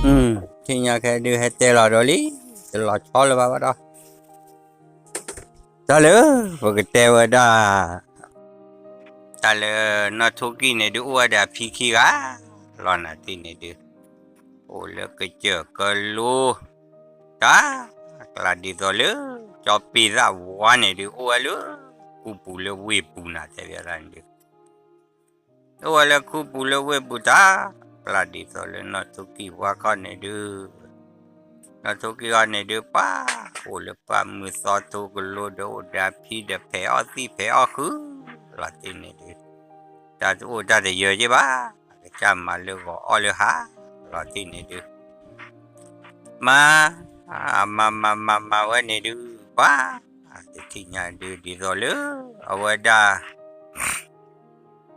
ထံၣ်ညါခဲဒုးဟဲတဲလီၤဒီးလံ, တလီၤဆီလၢၤဘၣ်ဘၣ်ဒီး, တၢ်လၢ ပကတဲဝဲဒၣ် တၢ်လၢနီၢ်ထိၣ်ကံၢ်န့ၣ်ဒုး အိၣ်ဝဲဒီးအဖံခံဂၤလီၤနၤတထံၣ်န့ၣ်ဒုး, အိၣ်လၢကစၢၢ်ကလိ တၢ် ကျါဒ်သိးလၢ ကၠီပ့သၣ်ဝါန့ၣ်ဒုး အိၣ်ဝဲလၢ ခူပူၤလၢဝ့ၢ်ပူၤနၤတဲဘၣ်န့ၣ်ဒုး အိၣ်ဝဲလၢခူပူၤလၢဝ့ၢ်ပူၤတၢ်, ကျါဒ်သိးလၢနီၢ်ထိၣ်ကံၢ်ဝါခီန့ၣ်ဒုး, နီၢ်ထိၣ်ကံၢ်ခီန့ၣ်ဒုး ပှၤ အိၣ်လၢပှၢ်မုၢ်သီထိကလိဒီး အိၣ်ဒီးအဖံဒီးဖဲးအီၣ်သံၣ်ဖဲးအီၣ်ဃုာ်လီၤတထံၣ်န့ၣ်ဒုး, တၢ်တအိၣ်တၢ်တယၢၤက့ဘၣ်, ကစၢ်မၤလၢဂီၤအီၣ်လၢဟါလီၤတထံၣ်န့ၣ်ဒုး မၤ မၤမၤမၤမၤဝဲန့ၣ်ဒုး ပှၤ တထံၣ်ညါဒုး ဒ်သိးလၢ အဝဲဒၣ်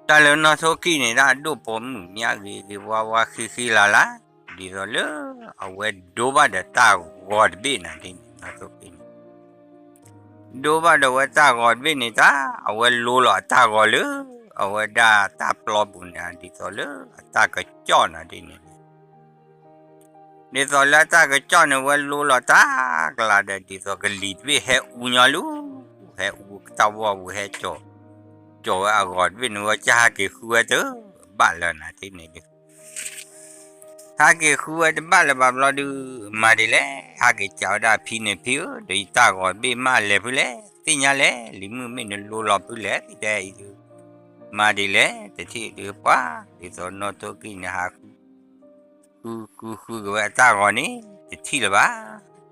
တၢ်လၢနီၢ်ထိၣ်ကံၢ်န့ၣ် တၢ်အဒိၣ်ပိာ်မုၣ်မးဂ့ၤဂ့ၤဝါဝါဃံဃံလၤလၤ, ဒ်သိးလၢ အဝဲဒိဘၣ်ဒီးတၢ်ဂီၤတဘ့ၣ်နၤဒ်န့ၣ် နီၢ်ထိၣ်ကံၢ်န့ၣ် ဒိဘၣ်ဒီးဝဲတၢ်ဂီၤတဘ့ၣ်န့ၣ်တၢ် အဝဲလိလီၤအတၢ်ဂီၤလၢ အဝဲဒၣ်တၢ်ပျီပူၤန့ၣ် ဒ်သိးလၢအတၢ်ကစီၣ်နၤဒ်န့ၣ် ဒ်သိးလၢအတၢ်ကစီၣ်န့ၣ် ဝဲလိလီၤတၢ်ကျါဒီး ဒ်သိးကလံၤတဘ့ၣ်ဟဲအူညီလီၤ, ဟဲအူတၢ်ဝီပူၤဟဲကၠီၤ, ကၠီၤဝဲအဂီၤတဘ့ၣ်န့ၣ် ဝဲကၢ်ဟးက့ၤဃုဝဲတဘၣ်လၢနၤတထံၣ်န့ၣ်ဒုး ဟးက့ၤဃုဝဲတဘၣ်လၢၤဘၣ်ဘျီဒုး မၤဒ်လဲၣ်, ဟးက့ၤစံးဝဲဒၣ်အဖံန့ၣ် ဖံဧၢ, ဒီးယတၢ်ဂီၤတဘ့ၣ်မ့ၢ်အလဲၤဖုလဲၣ်, သ့ၣ်ညါလဲၣ်, လံၤမုၣ်မ့ၢ်နလိလီၤဖုလဲၣ်, သ့ၣ်တဲအံၤဒုး မၤဒ်လဲၣ်, တထံၣ်ဒုးပှၤ ဒ်သိးနီၢ်ထိၣ်ကံၢ်န့ၣ်ဟး ဃုဃုဃုက့ၤဝဲအတၢ်ဂီၤန့ၣ် တထံၣ်လၢၤဘၣ်,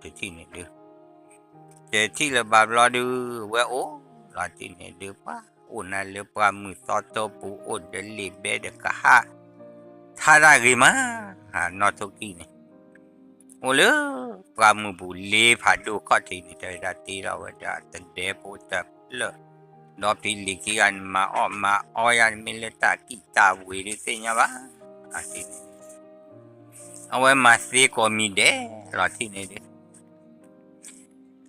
တထံၣ်န့ၣ်ဒုး တထံၣ်လၢၤဘၣ်ဘျီဒုး ဝဲအိၣ်လီၤတထံၣ်န့ၣ်ဒုး ပှၤ အိၣ်နၤလၢပှၢ်မုၢ်သီထိပူၤ အိၣ်ဒီးလံာ်ဘဲဒီးကဟၣ် ထါတၢ်ဂ့ၤမး, နီၢ်ထိၣ်ကံၢ်န့ၣ် အိၣ်လၢ ပှၢ်မုၢ်ပူၤလ့ဖးဒိၣ်ခီၣ်ထံးန့ၣ် တဲဝဲဒၣ်တ့ထီၣ်ဝဲဒၣ်တဒဲဖိတဖျၢၣ်, ဒီးဖံလံၤခံဂၤန့ၣ် မၤအီၣ်မၤအီယၤ မ့ၢ်လၢတၢ်ကံၣ်တၢ်ဝ့ၤဒုးသ့ၣ်ညါဘၣ်, အဝဲမၤသ့ကိးမံၤဒဲးလီၤတထံၣ်န့ၣ်ဒုး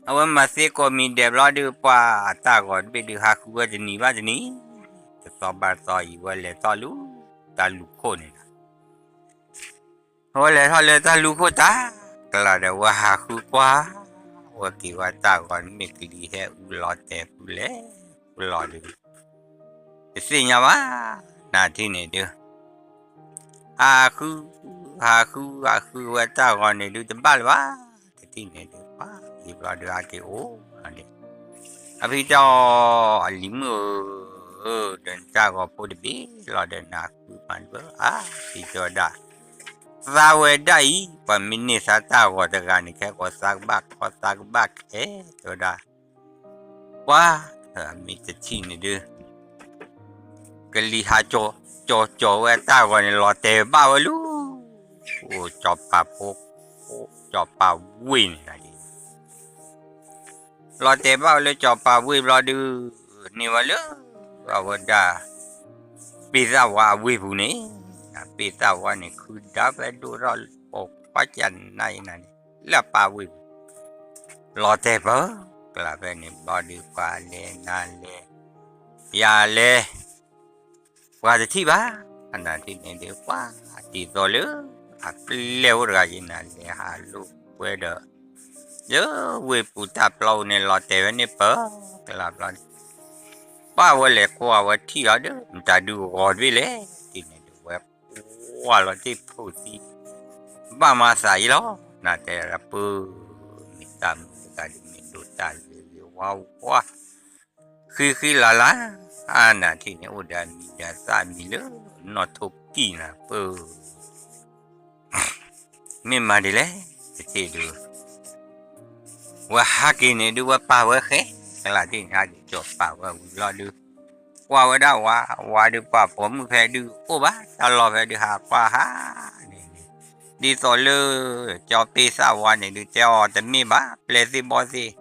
အဝဲမၤသ့ကိးမံၤဒဲးဘျီဒုး ပှၤအတၢ်ဂီၤတဘ့ၣ်ဒုး ဟးဃုဝဲတနံၤဘၣ်တနံၤ, တသီဘၣ်တသီအံၤ ဝဲလဲၤထီၣ်လၢ တၢ်လူၢ်ခိၣ်န့ၣ်လီၤ. အဝဲလဲၤထီၣ်လၢတၢ်လူၢ်ခိၣ်တၢ်ကျါဒီး ဝဲဟးဃုကွၢ်, ဝဲက့ၤဝဲတၢ်ဂီၤန့ၣ် မ့ၢ်ကလံၤဟဲအူလီၤတဲာ်ဖုလဲၣ်, ဖုလီၤဒုး တသ့ၣ်ညါဘၣ်, နၤတထံၣ်န့ၣ်ဒုး ဟးဃု ဟးဃု ဟးဃုဝဲတၢ်ဂီၤန့ၣ်ဒုး တဘၣ်လၢၤဘၣ်, တထံၣ်န့ၣ်ဒုး ပှၤ ယံာ်ဘျီဒုး ဟးက့ၤအိၣ်လီၤဒုး အဖံတဲအီၤ အလံၤမုၣ်ဧၢ, ဒီးနတၢ်ဂီၤဖိတဘ့ၣ်လီၤဒီး နဃုမၤတဘၣ်ဧါ, ဖံတဲဝဲဒၣ်, သါဝဲဒၣ်အံၤ ပှၤမ့ၢ်န့ၢ်သါတၢ်ဂီၤတဂၤန့ၣ် ခဲကိးသါကဘၣ်ခီသါကဘၣ်ခဲ, တဲဝဲဒၣ် ပှၤ မ့ၢ်တထံၣ်န့ၣ်ဒုး ကလံၤဟးကၠီၤကၠီၤဝဲတၢ်ဂီၤန့ၣ် လီၤတဲာ်ဘၣ်ဝဲလၢ အိၣ်စီၤပၤဖိ စီၤပၤဝ့ၢ်န့ၣ်လီၤ. လီၤတဲာ်ဘၣ်ဝဲလၢစီၤပၤဝ့ၢ်ဘျီဒုး န့ၢ်ဝဲလၢ အဝဲဒၣ် ပ့ၢ်သၣ်ဝါအဝ့ၢ်ပူၤန့ၣ်, ပ့ၢ်သၣ်ဝါန့ၣ် ခုဒၣ်ဖဲဒိၣ်ထီၣ်ပိာ်ခွါကနၣ်အံၤနၤန့ၣ် လၢအပၢ်ဝ့ၢ်ပူၤ လီၤတဲာ်ပၢၤကျါဖဲန့ၣ်ဘျီဒုး ပှၤလဲၤနၤလဲၤ ယၤလဲၤ ပှၤတထံၣ်ဘၣ်, အနၤထံၣ်န့ၣ်ဒုး ပှၤဒ်သိးလၢ အပျဲၢ်အိၣ်တဂၤယနၤလဲၤဟးလိာ်ကွဲဒီး လၢဝ့ၢ်ပူၤတၢ်ပျီပူၤန့ၣ် လီၤတဲာ်ဝဲန့ၢ်ပၢၤကျါဘျီန့ၣ် ပှၤဝဲလဲၤကွၢ်ဝဲထံၣ်အီၤဒီး မတၤဒုးဂီၤတဘ့ၣ်လဲၣ်, ထံၣ်န့ၣ်ဒုး ဝဲကွၢ်လီၤတ့ၢ်ဖိသံ ဘၣ်မၤသးအံၤလီၤ, နၤတဲဒၣ်ပၢၤ မ့ၢ်တၢ်မုာ်တဂၤဒုး မ့ၢ်ဒိးတၢ်ဂ့ၤဂ့ၤဝါဝါ ဃံဃံလၤလၤ, အနၤထံၣ်န့ၣ် အိၣ်ဒီးအမံၤဒီးသၣ်မံၤလၢ နီၢ်ထိၣ်ကံၢ်နၤပၢၤ မ့ၢ်မၤဒ်လဲၣ်, တထံၣ်ဒုး ဝဲဟးက့ၤန့ၣ်ဒုး ဝဲပာ်ဝဲဃဲ, ကလးထံၣ်န့ၣ် ဟးက့ၤကၠီၤပာ်ဝဲဝံၤလီၤဒုး ကွၢ်ဝဲဒၣ်ဝၤ, ဝၤဒုးပှၤပိာ်မုၣ်ဖဲဒုးအိၣ်ဘၣ်, တၢ်လီၢ်ဖဲဒုးဟးကွၢ်ဟးန့ၣ်န့ၣ်, ဒ်သိးလၢ ကၠီပ့သၣ်ဝါန့ၣ်ဒုး တဲအီၤတမ့ၢ်ဘၣ်, ပျဲသ့ၣ်ဘီသ့ၣ်,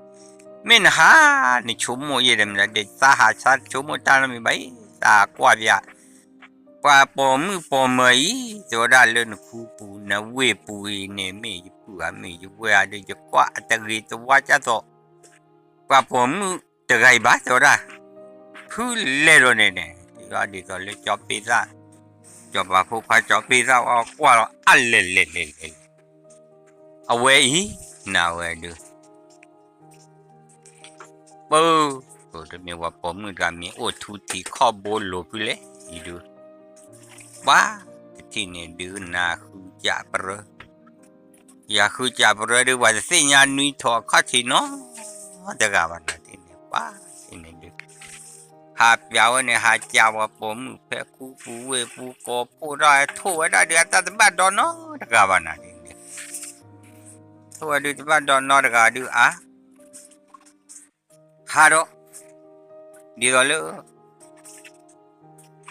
မ့ၢ်နဟး နဆိကမိၣ်ယဲၢ်ဒီးမနုၤလဲၣ်, သးဟးဆါတဆိကမိၣ်တၢ်နီတမံၤဘၣ်အံၤ, သးကွၢ်ပျး ပှၤပိာ်မုၣ်ပိာ်မၢၤအံၤ တဲဝဲဒၣ်လၢနခူပူၤ နဝ့ၢ်ပူၤအံၤန့ၣ် မ့ၢ်ယပုၢ်ဧါ မ့ၢ်ယဝဲၢ်ဧါဒီး ယကွၢ်အတဂ့ၤတဝါကၢ်သိး ပှၤပိာ်မုၣ်တဂၤအံၤဘၣ် တဲဝဲဒၣ်, ဖုလဲၢ်ဒီးန့ၣ်န့ၣ် ဒ်သိးလၢကၠီပ့သၣ်, ကၠီပာ်ဖိခွါ ကၠီပ့သၣ်ဝါကွၢ်လီၤ အါလဲၣ်လဲၣ်လဲၣ်လဲၣ် အဝဲအံၤ နဝဲဒုး ပၢ်, တမ့ၢ်ပှၤပိာ်မုၣ်တဂၤမ့ၢ်အိၣ်ထူတံၤခီၣ်ဘိလိၤဖုလဲၣ်အံၤဒုး, ပှၤတထံၣ်န့ၣ်ဒုး နဃုကးပရၢ, ယဃုကးပရၢဒုး ပှၤတသ့ၣ်ညါနွံထိးအခီၣ်ထံးနီတဂၤဘၣ်နၤဒ်န့ၣ် ပှၤတထံၣ်န့ၣ်ဒုး ဟးပျးဝဲန့ၣ် ဟးကးပှၤပိာ်မုၣ်ဖဲကူပူၤဝ့ၢ်ပူၤ ကိးဖှိၣ်ထီၣ် ထိၣ်ဝဲဒၣ်ဒုး အတၢ်တဘၣ်ဒီနီတဂၤဘၣ်နၤဒ်န့ၣ်ဒုး, ထိၣ်ဝဲဒုးတဘၣ်ဒီနီတဂၤဒုးအါ ဟးဒီး ဒ်သိးလၢ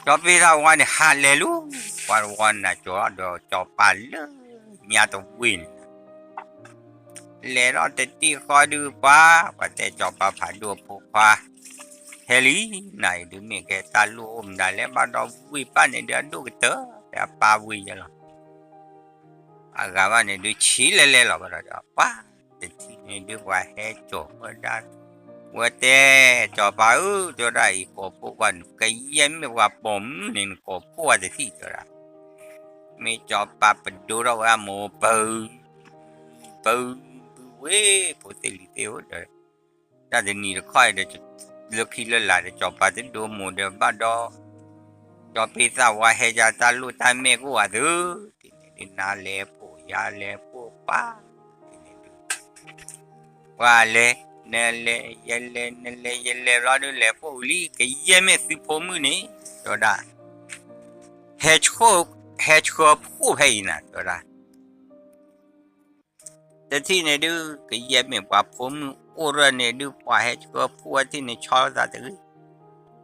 ကၠီၤပ့သၣ်ဝါန့ၣ် ဟးလဲၤလူၤ ပှၤတဝီနၤကၠီၤဒီးကၠီၤပၤလၢညါတဝ့ၢ်န့ၣ် လဲၤထီၣ်တတံၢ်ဃီဒုးပှၤ, ပှၤတဲကၠီၤပၤဖးဒိၣ်အဖိခွါ ဟဲလံ, နၤအံၤဒုးမ့ၢ်ကဲတၢ်လိၣ်အိၣ်မတၤလဲၣ် ဘၣ်ဒီးဝ့ၢ်ပၢ်န့ၣ်ဒုး အဒိၣ်ကတၢၢ် ဖဲအပၢ်ဝ့ၢ်ယဲလီၤ အဂၤဘၣ်န့ၣ်ဒုး ဆံးလဲၤလဲၤလီၤဘၣ်ဒီး ပှၤတထံၣ်န့ၣ်ဒုး ပှၤဟဲကၠီၤဝဲဒၣ်, ဝဲတဲ ကၠီၤပၤဧၢ တဲဝဲဒၣ်အံၤ ကိးဖှိၣ်ကွၢ် ကယဲၢ်မ့ၢ်ပှၤပိာ်မုၣ်န့ၣ် နကိးဖှိၣ်ဝဲတထံၣ်တဲဝဲဒၣ်, မ့ၢ်ကၠီၤပၤပဒိထီၣ်ဝဲအမိၢ် ပၢ ပၢ ပုၢ်ဝ့ၢ် ဖိသ့ၣ်လံၤသ့ၣ်ဧၢဒီး တၢ်တနံၤတခီအံၤဒီး လၢခံလၢလာ်ဒီး ကၠီၤပၤတဒိမိၢ်ဒီးဘၣ်ဒီး ကၠီၤပ့သၣ်ဝါဟဲယါတၢ်လိၣ်တၢ်မဲာ်ကအိၣ်ဝဲသု, ဒ်န့ၣ်ဒုးနၤလဲၤပိာ်ယၤလဲၤပိာ်ပၢ်, ဒ်န့ၣ်ဒုး ပှၤလဲၤ နလဲၤယလဲၤ နလဲၤယလဲၤဘျီဒုး လဲၤပိာ်ဝံၤလံ ကယဲၢ်မ့ၢ်သုဖိမုၣ်န့ၣ် တဲဝဲဒၣ်, ဟဲဆှၢဖှိၣ်ဖဲအံၤနၤ တဲဝဲဒၣ် တထံၣ်န့ၣ်ဒုး ကယဲၢ်မ့ၢ်ပှၤဖိမုၣ်အိၣ်ရၢၢ်န့ၣ်ဒုး ပှၤဟဲဆှၢဖှိၣ်ဝဲတထံၣ်န့ၣ် ဆီလိာ်သးတဂ့ၤ,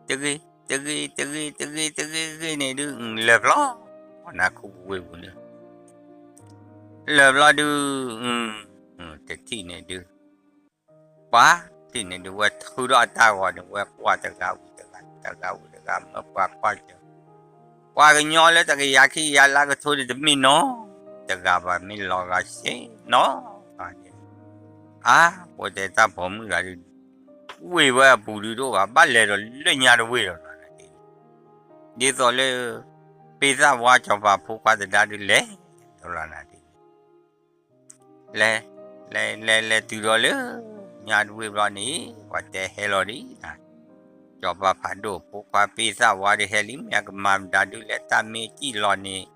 တဂ့ၤ တဂ့ၤ တဂ့ၤ တဂ့ၤ တဂ့ၤ တဂ့ၤန့ၣ်ဒုး လၢာ်ဘျီ နၤခူပူၤဝ့ၢ်ပူၤဒုး လၢာ်ဘျီဒုး တထံၣ်န့ၣ်ဒုး ပှၤတထံၣ်န့ၣ်ဒုး ဝဲထုးထီၣ်အတၢ်ဂီၤန့ၣ် ဝဲကွၢ်တဂၤဝံၤတဂၤ တဂၤဝံၤတဂၤ မၢပှၤကွၢ်စၢၤ ပှၤကညီလၢတကယၤခံကယၤလၢကထိန့ၣ် တမ့ၢ်နီတဂၤဘၣ် မ့ၢ်လီၤဂာ်စ့ၢ်နီၤ အါ ပှၤတဲတၢ်ပိာ်မုၣ်ဂၤဒုး ဝ့ၢ်ဝဲအပူၤဒုးတအိၣ်ဘၣ် ဘၣ်လဲၤဒီးလၢညါတဝ့ၢ်ဒီးလီၤနၤဒ်န့ၣ် ဒ်သိးလၢ ပ့သၣ်ဝါကၠီၤပၤဖိခွါသဒါဒုးလဲၤဒီးလီၤနၤဒ်န့ၣ် လဲၤ လဲၤ လဲၤ လဲၤတုၤဒီးလၢ ညါတဝ့ၢ်ဘျီန့ၣ် ပှၤတဲဟဲလီၤဒ်နၤ ကၠီၤပၤဖးဒိၣ်ဖိခွါပ့သၣ်ဝါဒုးဟဲလံ မ့ၢ်အကမၤမတၤဒုးလဲၣ် တၢ်မ့ၢ်စံၣ်လီၤန့ၣ်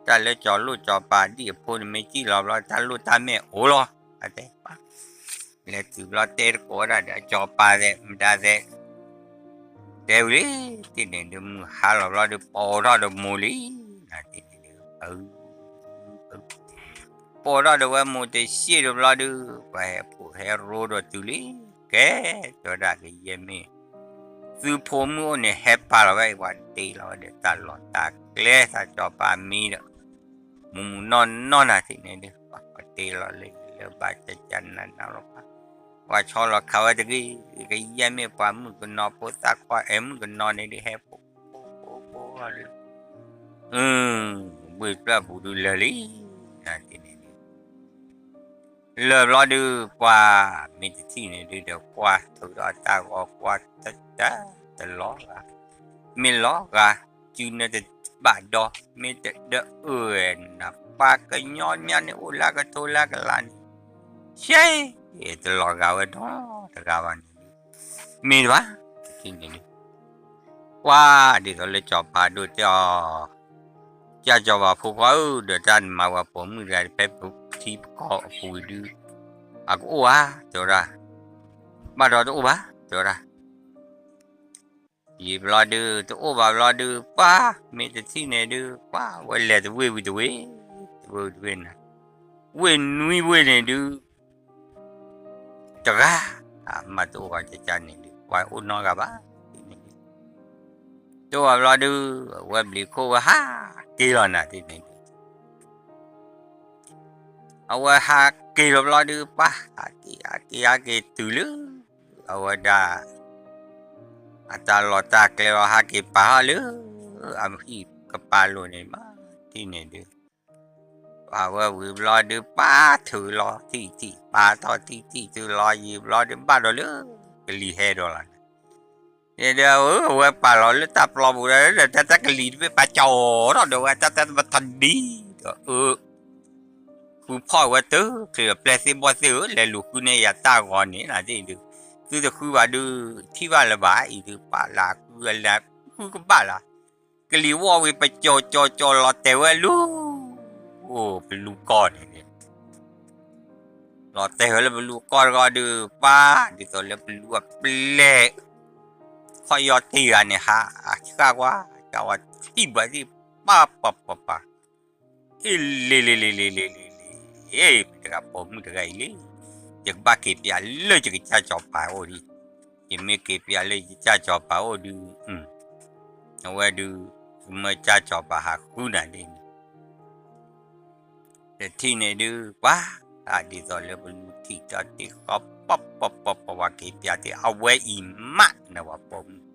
တၢ်လၢကၠီၤလိၣ်ကၠီၤပၤဒံၣ်အဖိန့ၣ် မ့ၢ်စံၣ်လီၤဘျီ တၢ်လိၣ်တၢ်မဲာ်အိၣ်လီၤ အတဲ လဲၤတုၤဘျီတဲတကိးဝဲဒၣ်ဒီး ကၠီၤပၤသဲး မတၤသဲး တဲဝံၤလံ တထံၣ်န့ၣ်ဒုး မုၢ်ဟါလီၤဘျီဒုး ပိာ်ထီၣ်ဒီးမိၢ်လံ နၤတထံၣ်န့ၣ်ဒုး ပိာ်ထီၣ်ဒီးဝဲမိၢ်တဆံးဒီးဘျီဒုး ပှၤဟဲဖိးဟဲရိဒီးတုၤလံ ကဲ တဲဝဲဒၣ်ကယဲၢ်မ့ၢ် သုဖိမုၣ်အိၣ်န့ၣ် ဟဲပာ်လီၤဝဲအံၤ ပှၤတ့လီၤဝဲဒီးတၢ်လီၢ်တၢ်ကျဲသးကၠီၤပၤမံဒီး မုၢ်မုၢ်နီၢ်နီၢ်နၤတထံၣ်န့ၣ်ဒုး ပှၤတ့လီၤလၢလၢဘၣ်ကကနနလီၤ ပှၤဆီလီၤခးဝဲတဂ့ၤ ကယဲၢ်မ့ၢ်ပှၤမုၣ်ကနီၤဖိသၣ်ခွါအဲၣ်မုၣ်ကနီၤန့ၣ်ဒုး ဟဲဖိးဖိးဖိးလီၤဒုး ဝ့ၢ်ပျၢၢ်ပူၤဒုးလၢာ်လံ နၤတထံၣ်န့ၣ်ဒုး လၢာ်ဘျီဒုး ပှၤမ့ၢ်တထံၣ်န့ၣ်ဒုးဒီး ကွၢ်ထုးဒီးတၢ်ဂီၤကွၢ်တတၢ်တလီၤဂာ် မ့ၢ်လီၤဂာ် စုနတဘၣ်ဒီး မ့ၢ်တဒၢအၢၣ်နၤ ပှၤကညီညါန့ၣ် အိၣ်လၢကထိလၢကလးန့ၣ် ရှဲ တလီၤဂာ်ဝဲဒီတဂၤဘၣ်န့ၣ်ဒုး မ့ၢ်တဘၣ် တထံၣ်န့ၣ်ဒုး ကွၢ်ဒ်သိးလၢကၠီၤပၤဒိၣ်တဲအီၤ ကၠီၤပၤဖိခွါဧၢ ဒီးတၢ်နမၤဝဲပိာ်မုၣ်တဂၤ ဖဲပထံပကီၢ်အပူၤဒုး အကအိၣ်ဧါ တဲဝဲဒၣ် ဘၣ်ဒီးတအိၣ်ဘၣ် တဲဝဲဒၣ် ယံာ်ဘျီဒုး တအိၣ်ဘၣ်ဘျီဒုး ပှၤမ့ၢ်တထံၣ်န့ၣ်ဒုး ပှၤဝဲလဲၤတဝ့ၢ်ဝံၤတဝ့ၢ် တဝ့ၢ်ဝံၤတဝ့ၢ်နၤ ဝ့ၢ်နွံဝ့ၢ်န့ၣ်ဒုး တဂၤ မ့ၢ်တအိၣ်ဘၣ်ကကန့ၣ်ဒုး ပှၤအိၣ်နီတဂၤဘၣ် တအိၣ်ဘၣ်ဘျီဒုး အဝဲဘျံးခိၣ်ဝဲဟးက့ၤလီၤနၤတထံၣ်န့ၣ်ဒုး အဝဲဟးက့ၤလီၤဘျီဒုး ပှၤဟးက့ၤ ဟးက့ၤ ဟးက့ၤတုၤလၢ အဝဲဒၣ် အတၢ်လီၢ်တၢ်ကျဲလီၤ ဟးက့ၤပာ်ထီၣ်လၢ အဟံၣ်ကပၤလိၤန့ၣ်မး တထံၣ်န့ၣ်ဒုး ပာ်ဝဲဝံၤဘျီဒုး ပာ်ထုးလီၤထံၣ်ထံၣ် ပာ်ထီၣ်ထံၣ်ထံၣ် ထုးလီၤယံာ်ဘျီဒုး ဘၣ်ဒီးလၢကလံၤဟဲဒီးလီၤန့ၣ် ဒီးအဝဲပာ်လီၤလၢတၢ်ပျီပူၤဒီး တၢ်တၢ်ကလံၤတဘ့ၣ်ပာ်ကၠီၤထီၣ်ဒီးဝဲ တၢ်တၢ်တဘၣ်ထီၣ်ဒံးဒီး အၢ ဃုဖီၣ်ဝဲတချုးဒီး ပျဲၢ်သ့ၣ်ဘီၣ်သ့ၣ်ဧၢ, လဲၤလူၤဃုန့ၢ်ယၤတၢ်ဂီၤန့ၣ်နၤဒ်အံၤဒုး, သုတဃုဘၣ်ဒုး ထံၣ်ဘၣ်လၢၤဘၣ်အံၤဒုး, ပာ်လၢဃုလဲၤဃုကဘၣ်လၢ်, ကလံၤဝီၢ်ဝံၤ ပကၠီၤကၠီၤကၠီၤလီၤတဲာ်ဝဲလူၤ, အိၣ်ပလူကီၢ်န့ၣ် လီၤတဲာ်ဝဲလၢပလူကီၢ်တဂီၢ်ဒုး ပှၤ ဒ်သိးလၢပလူအပျဲၢ် ခီၣ်ယီၢ်တ့ၢ်ဂၤန့ၣ် ဟးဆှၣ်ကွၢ် ကဝၤထံၣ်ဘၣ်သ့ၣ် ပၢ်ပၢ်ပၢ်ပၢ်, အ့လ့လ့လ့လ့လ့လ့လ့, မ့ၢ်တဂၤပိာ်မုၣ်တဂၤအံၤလံ, ယကဘၣ်က့ၤပျးလၢယကစၢ်စီၤပၤအိၣ်ဒံး, ယမ့ၢ်က့ၤပျးလၢယကစၢ်စီၤပၤအိၣ်ဒုး အဝဲဒုး ကမၢကစၢ်စီၤပၤဟးဃုနၤဒ်န့ၣ် တထံၣ်န့ၣ်ဒုး ပှၤ ဒ်သိးလၢပလူထံၣ်တၢ်တ့ၢ်ဃီ ပှၤပှၤပှၤပှၤ ပှၤက့ၤပျးတ့ၢ် အဝဲအံၤမး နဝၤပိာ်မုၣ်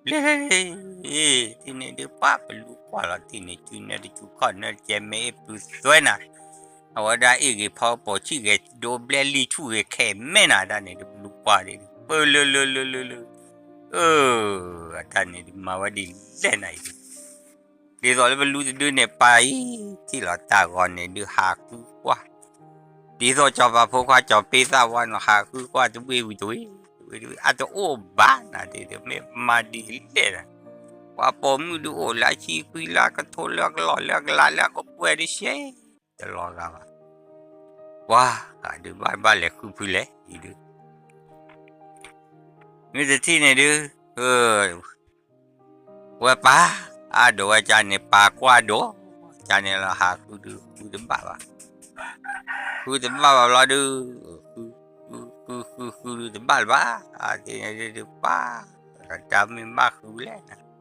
လ့လ့လ့, ထံၣ်န့ၣ်ဒုး ပှၤပလူကွၢ်လီၤထံၣ်န့ၣ် စုနဲတစုခီၣ်နဲတကဲ မ့ၢ်အ့ၣ်ပူၤသွဲနၤ, အဝဲဒၣ်အ့ၣ်ဂ့ၤဖီပိာ်ဆံၣ်ဂဲၤဒိဘျဲလံဆူၣ်ဂ့ၤခဲးမဲနၤ တၢ်န့ၣ်ဒုး ပလူကွၢ်ဒ် ပလၢလၢလၢလၢလၢ, အၢ အတၢ်န့ၣ်ဒုးမၤဝဲဒ်လဲၣ်နၤအံၤဒုး ဒ်သိးလၢပလူတဒုန့ၣ် ပာ်အံၤ ထံၣ်လီၤတၢ်ဂီၤန့ၣ်ဒုး ဟးဃုကွၢ်, ဒ်သိးစီၤပၤဖိခွါ စီၤပ့သၣ်ဝါနီၤ ဟးဃုကွၢ်တဝ့ၢ်ဝံၤတဝ့ၢ် တဝ့ၢ်တဝ့ၢ် အတအိၣ်ဘၣ်နၤဒ် မ့ၢ်မၤဒ်လဲၣ်နၤ, ပှၤပိာ်မုၣ်ဒုးအိၣ်လၢအဆံခွံလၢအကထိလၢအကလီၢ်လၢအကလးလၢအကပှဲၤဒုး ရှဲတလီၤဂာ်ဘၣ်, ပှၤ ဒုးဘၣ်ဘၣ်လဲၤဃုဖုလဲၣ် အံၤဒုး မ့ၢ်တထံၣ်န့ၣ်ဒုး ဝဲပၢ် အါဒိးဝဲကန့ၣ် ပၢ်ကွၢ်ဒိး ကန့ၣ်လီၤ ဟးဃုဒုး ဃုတဘၣ်ဘၣ်, ဃုတဘၣ်ဘၣ်ဘျီဒုး ဃုဃုဃုဃုဒုး တဘၣ်လၢၤဘၣ်, အဒ်န့ၣ်ဒုး ပၢ် တၢ်မ့ၢ်ဘၣ်ဃုလဲၣ်နၤ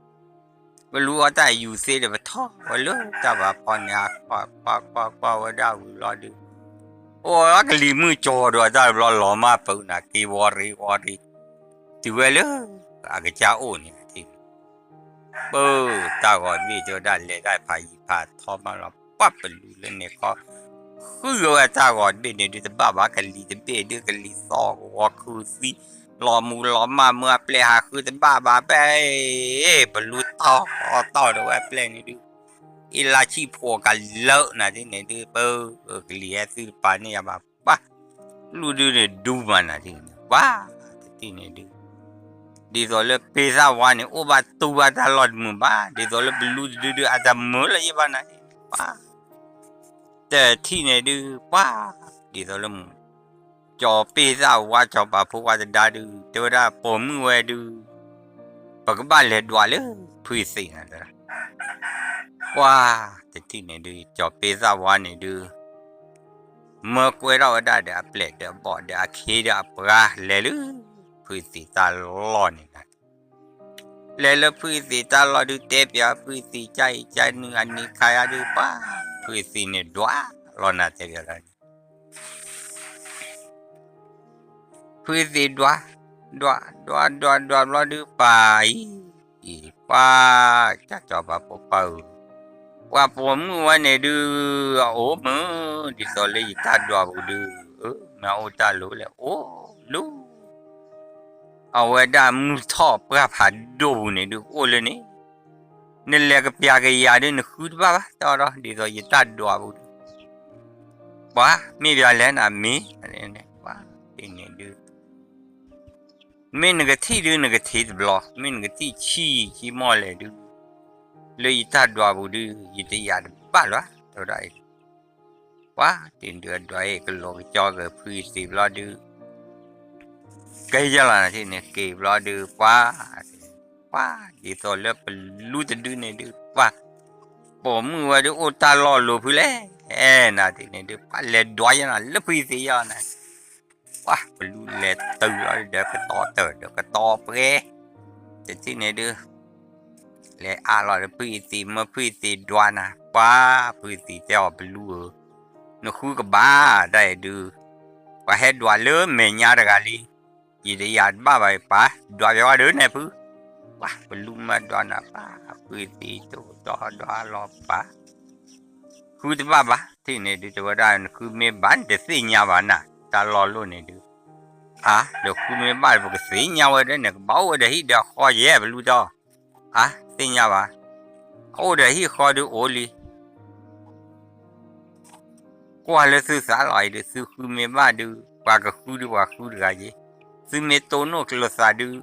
ပလူအီၣ်တၢ်ယူၤသ့ဒီး ပထီၣ်ဝဲလၢတၢ်ဘၣ်ဖီန့ၣ် ကွၢ်ကွၢ်ကွၢ်ဝဲဒၣ်ဝံၤလီၤဒုး အိၣ်ကလံၤမုၢ်ကၠီၤဒီးတၢ်တဘျီ လီၤမၢ်ပၢနၤ က့ၤဝီရ့ဝီရ့ တုၤဝဲလၢ အကစၢ်အိၣ်န့ၣ် ပၢ် တၢ်ဂီၤတဘ့ၣ်တဲဝဲဒၣ် လဲၤတၢ်ဖးယံၤဖးထီမးလီၤ ပှၤပလူလၢန့ၣ်ခီ ဃုဝဲတၢ်ဂီၤတဘ့ၣ်န့ၣ်ဒုး တဘၣ်ဘၣ် ကလံၤတဘ့ၣ်ဒုး ကလံၤသီၣ်ဂီၤခုးသံ လီၤမူလီၤမၢ်မၢအပျဲၢ် ဟးဃုတဘၣ်ဘၣ် ပှၤ ပလူတီတီဒီးဝဲအပျဲၢ်န့ၣ်ဒုး အ့လါဆံၣ်ဖိကလၢာ်နၤဒ်န့ၣ်ဒုး ပၢ် ကလံၤဟဲသုတပာ်န့ၢ်ယၤဘၣ် ပှၤ လူဒုးန့ၣ်ဒူမးနၤဒ်န့ၣ် ပှၤ တထံၣ်န့ၣ်ဒုး ဒ်သိးလၢပ့သၣ်ဝါန့ၣ် အိၣ်ဘၣ်တူၢ်ဘၣ်တၢ်လီၢ်တမုာ်ဘၣ် ဒ်သိးလၢပလူတဒုဒုး အတမုာ်လၢၤဘၣ်နၤဒ်န့ၣ် ပှၤ တထံၣ်န့ၣ်ဒုး ပှၤ ဒ်သိးလၢ ကၠီၤပ့သၣ်ဝါ ကၠီၤပၤဖိခွါတဒါဒုး တဲဝဲဒၣ်ပိာ်မုၣ်ဝဲဒုး ပကဘၣ်လဲၤဒွးလၢဖုသံးနၤ တဲဒၣ် ပှၤ တထံၣ်န့ၣ်ဒုး ကၠီၤပ့သၣ်ဝါန့ၣ်ဒုး မၢကွဲထီၣ်ဝဲဒၣ်ဒီးအပျဲၢ်ဒီးအဘီၣ်ဒီးအခ့ဒီးအပှၤ လဲၤလၢဖုသံးတၢ်လီၢ်န့ၣ်နၤ လဲၤလၢဖုသံးတၢ်လီၢ်ဒုး တဲပၠးဖုသံး ကၢ်အံၤကၢ်နုၢ်အနံၤခါယါဒုး ပှၤ ဖုသံးန့ၣ်ဒွးလီၤနၤ တဲပၠးလီၤန့ၣ် ဖုသံးဒွး ဒွး ဒွး ဒွး ဒွးဘျီဒုး ပှၤအံၤ ပှၤ ကၠီၤပၤဖိခွါဧၢ, ပှၤပိာ်မုၣ်ဝဲန့ၣ်ဒုး အအိၣ်မုာ် ဒ်သိးလၢယတၢ်ဒွးပူၤဒုး မ့ၢ်အိၣ်တၢ်လိၤလဲၣ် အိၣ်လူၤ အဝဲဒၣ်မုၢ်ထီၣ်ပှၢ်ဖးဒိၣ်ပူၤန့ၣ်ဒုး အိၣ်လၢန့ၣ် နလဲၤကပျးကယၤဒုး နဃုတဘၣ်ဘၣ် တၢ်ဒီး ဒ်သိးယတၢ်ဒွးပူၤဒုး ပှၤ မ့ၢ်ပၠးလဲၣ်နၤ မ့ၢ် ပှၤ တထံၣ်န့ၣ်ဒုး မ့ၢ်နကထံၣ်ဒုး နကထံၣ်တဘျီ မ့ၢ်နကထံၣ်ဆံးဆံးမီၢ်လဲၣ်ဒုး လၢယတၢ်ဒွးပူၤဒုး ယတယာ်တဘၣ်လၢၤ တဲဝဲဒၣ်အံၤ ပှၤ တထံၣ်န့ၣ်ဒုး အဒွးအံၤ ကလိၤကကၠီက့ၤဖုသံးဘျီဒုး ကဲယဲၢ်လီၤနၤ တထံၣ်န့ၣ် က့ၤဘျီဒုး ပှၤ ပှၤ ဒ်သိးလၢပလူတဒုန့ၣ်ဒုး ပှၤ ပိာ်မုၣ်ဝဲဒုး အိၣ်တၢ်လီၢ်လိၤဖုလဲၣ် နၤ တထံၣ်န့ၣ်ဒုး ပှၤလဲၤဒွးယဲၢ်နၤ လၢဖုသံးယဲၢ်နၤ ပှၤ ပလူလဲၤတုၤလီၤဒီးကတီၤတၢၢ်ဒီးကတီၤပှဲၤ တထံၣ်န့ၣ်ဒုး လဲၤအးလီၤဒီးဖုသံး မၢဖုသံးဒွးနၤ ပှၤ ဖုသံးတဲအီၤ ပလူဧၢ, နဃုကဘၣ်တၢ်အံၤဒုး ပှၤဟဲဒွးလၢမဲာ်ညါတဂၤလံ, ယတယာ်တဘၣ်ဘၣ်အံၤ ပှၤဒွးပှၤဒုးနဲၣ်ဖု, ပှၤ ပလူမၤဒွးနၤ ပှၤ ဖုသံးတိၢ်ဒီးဒွးလီၤပှၤ ဃုတဘၣ်ဘၣ် တထံၣ်န့ၣ်ဒုး တဲဝဲဒၣ် နဃုမ့ၢ်ဘၣ် နတသ့ၣ်ညါဘၣ်နၤ တၢ်လီၢ်လိၣ်န့ၣ်ဒုး, အါ ဒီးဃုမ့ၢ်ဘၣ် ပကသ့ၣ်ညါဝဲဒၣ်န့ၣ် ကဘၣ်အိၣ်ဝဲဒီးဟံၣ်ဒီးဃီယဲၢ် ပလူတီ, အါ သ့ၣ်ညါဘၣ်, အိၣ်ဒီးဟံၣ်ဃီဒုးအိၣ်လံ ကွၢ်လၢသုသးလီၤအံၤဒုး သုဃုမ့ၢ်ဘၣ်ဒုး ပှၤကဃုဒုးပှၤဃုတဂၤက့ၤ, သုမ့ၢ်တိၢ်နီၣ်လိာ်သးဒုး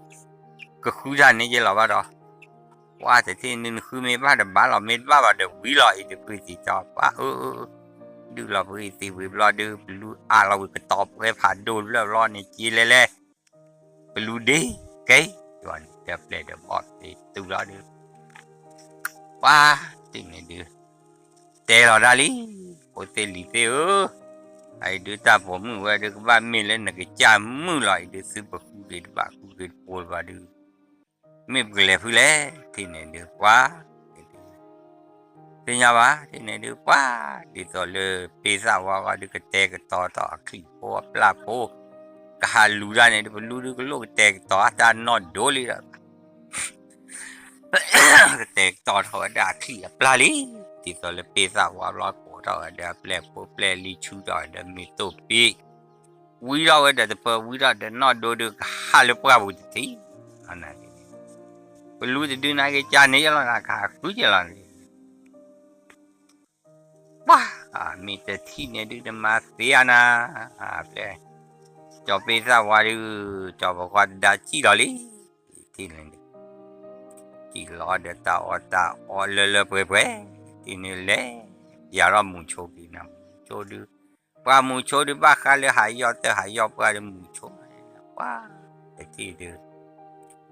ကဃုတၢ်န့ၣ်က့ၤလီၤဘၣ်ဒီး, ပှၤတထံၣ်နုၤနဃုမ့ၢ်ဘၣ်ဒီးဘၣ်လီၤ မ့ၢ်တဘၣ်ဘၣ်ဒီးဝံၤလီၤအံၤဒုး ဖုသံၣ်တီ ပှၤဧၢ, ဒုးလီၤဖုသံၣ်ဝံၤဘျီဒုး ပလူအါလီၤဝံၤကတီၤပှဲၤဖးဒိၣ်တဖျၢၣ်ဘျီန့ၣ် က့ၤလဲၤလဲၤပလူဒ့ကဲ, ဒီးပျဲၢ်ဒီးဘီၣ်သ့ၣ်တုၤလီၤဒုး, ပှၤတထံၣ်န့ၣ်ဒုး တဲလီၤဒၣ်လံ, ဖိသ့ၣ်လံၤသ့ၣ်ဧၢ, အအံၤဒုးတၢ်ပိာ်မုၣ်ဝဲဒုးကဘၣ်မ့ၢ်လၢနကစၢ်မုၣ်လီၤအံၤဒုး သုပဃုက့ၤတဘၣ်ဃုက့ၤတပိတဘၣ်ဒုး, မ့ၢ်ပကလဲၤဖုလဲၣ်, တထံၣ်န့ၣ်ဒုး ပှၤ သ့ၣ်ညါဘၣ် တထံၣ်န့ၣ်ဒုး ပှၤ ဒ်သိးလၢပ့ၢ်သၣ်ဝါဂီၢ်ဒုးကတဲာ်ကတီၤထီၣ်အချံၣ်ဖိအပျၢ်ဖိ, ကဟးလူၤတၢ်န့ၣ်ဒုး ပလူဒုးကလိၣ်ကတဲာ်ကတီၤတၢ်နီၢ်ဒိလံဒီး ကတဲာ်ကတီၤထီၣ်ဝဲဒၣ်အချံၣ်အပျၢ်လံ, ဒ်သိးလၢပ့ၢ်သၣ်ဝါဘျီကိးထီၣ်ဝဲဒၣ်ပျဲၢ်ဖိပျဲၢ်လံဆူထီၣ်ဝဲဒၣ်မ့ၢ်တိၢ်ပ့ၢ်, ဝံထီၣ်ဝဲဒၣ်တပၢၢ်ဝံထီၣ်ဒီးနီၢ်ဒိဒုးကဟးလၢပှၢ်ပူၤတထံၣ်, ပလူတဒုန့ၣ်ကစၢ်န့ၣ်ယလီၤနၤ ကဟးဃုက့ၤလီၤန့ၣ် ပှၤ မ့ၢ်တထံၣ်န့ၣ်ဒုးတမၤသ့အါနၤ, ပျဲၢ် ကၠီၤပ့ၢ်သၣ်ဝါဒုး ကၠီၤပဃီတဒါစံၣ်လီၤလံ, ထံၣ်န့ၣ်ဒုး စံၣ်လီၤဒီးတၢ်အီၣ်တၢ်အီလၢလၢပှဲၤပှဲၤ, ထံၣ်န့ၣ်လဲၤ ယၤထီၣ်မူဆိက့ၤနၤ မူဆိဒုး, ပှၤမူဆိဒုးဘၣ်ဃးလၢဟးယီၢ်တၢ်ဟးယီၢ်ပှၢ်ဒုးမူဆိ, ပှၤ တထံၣ်ဒုး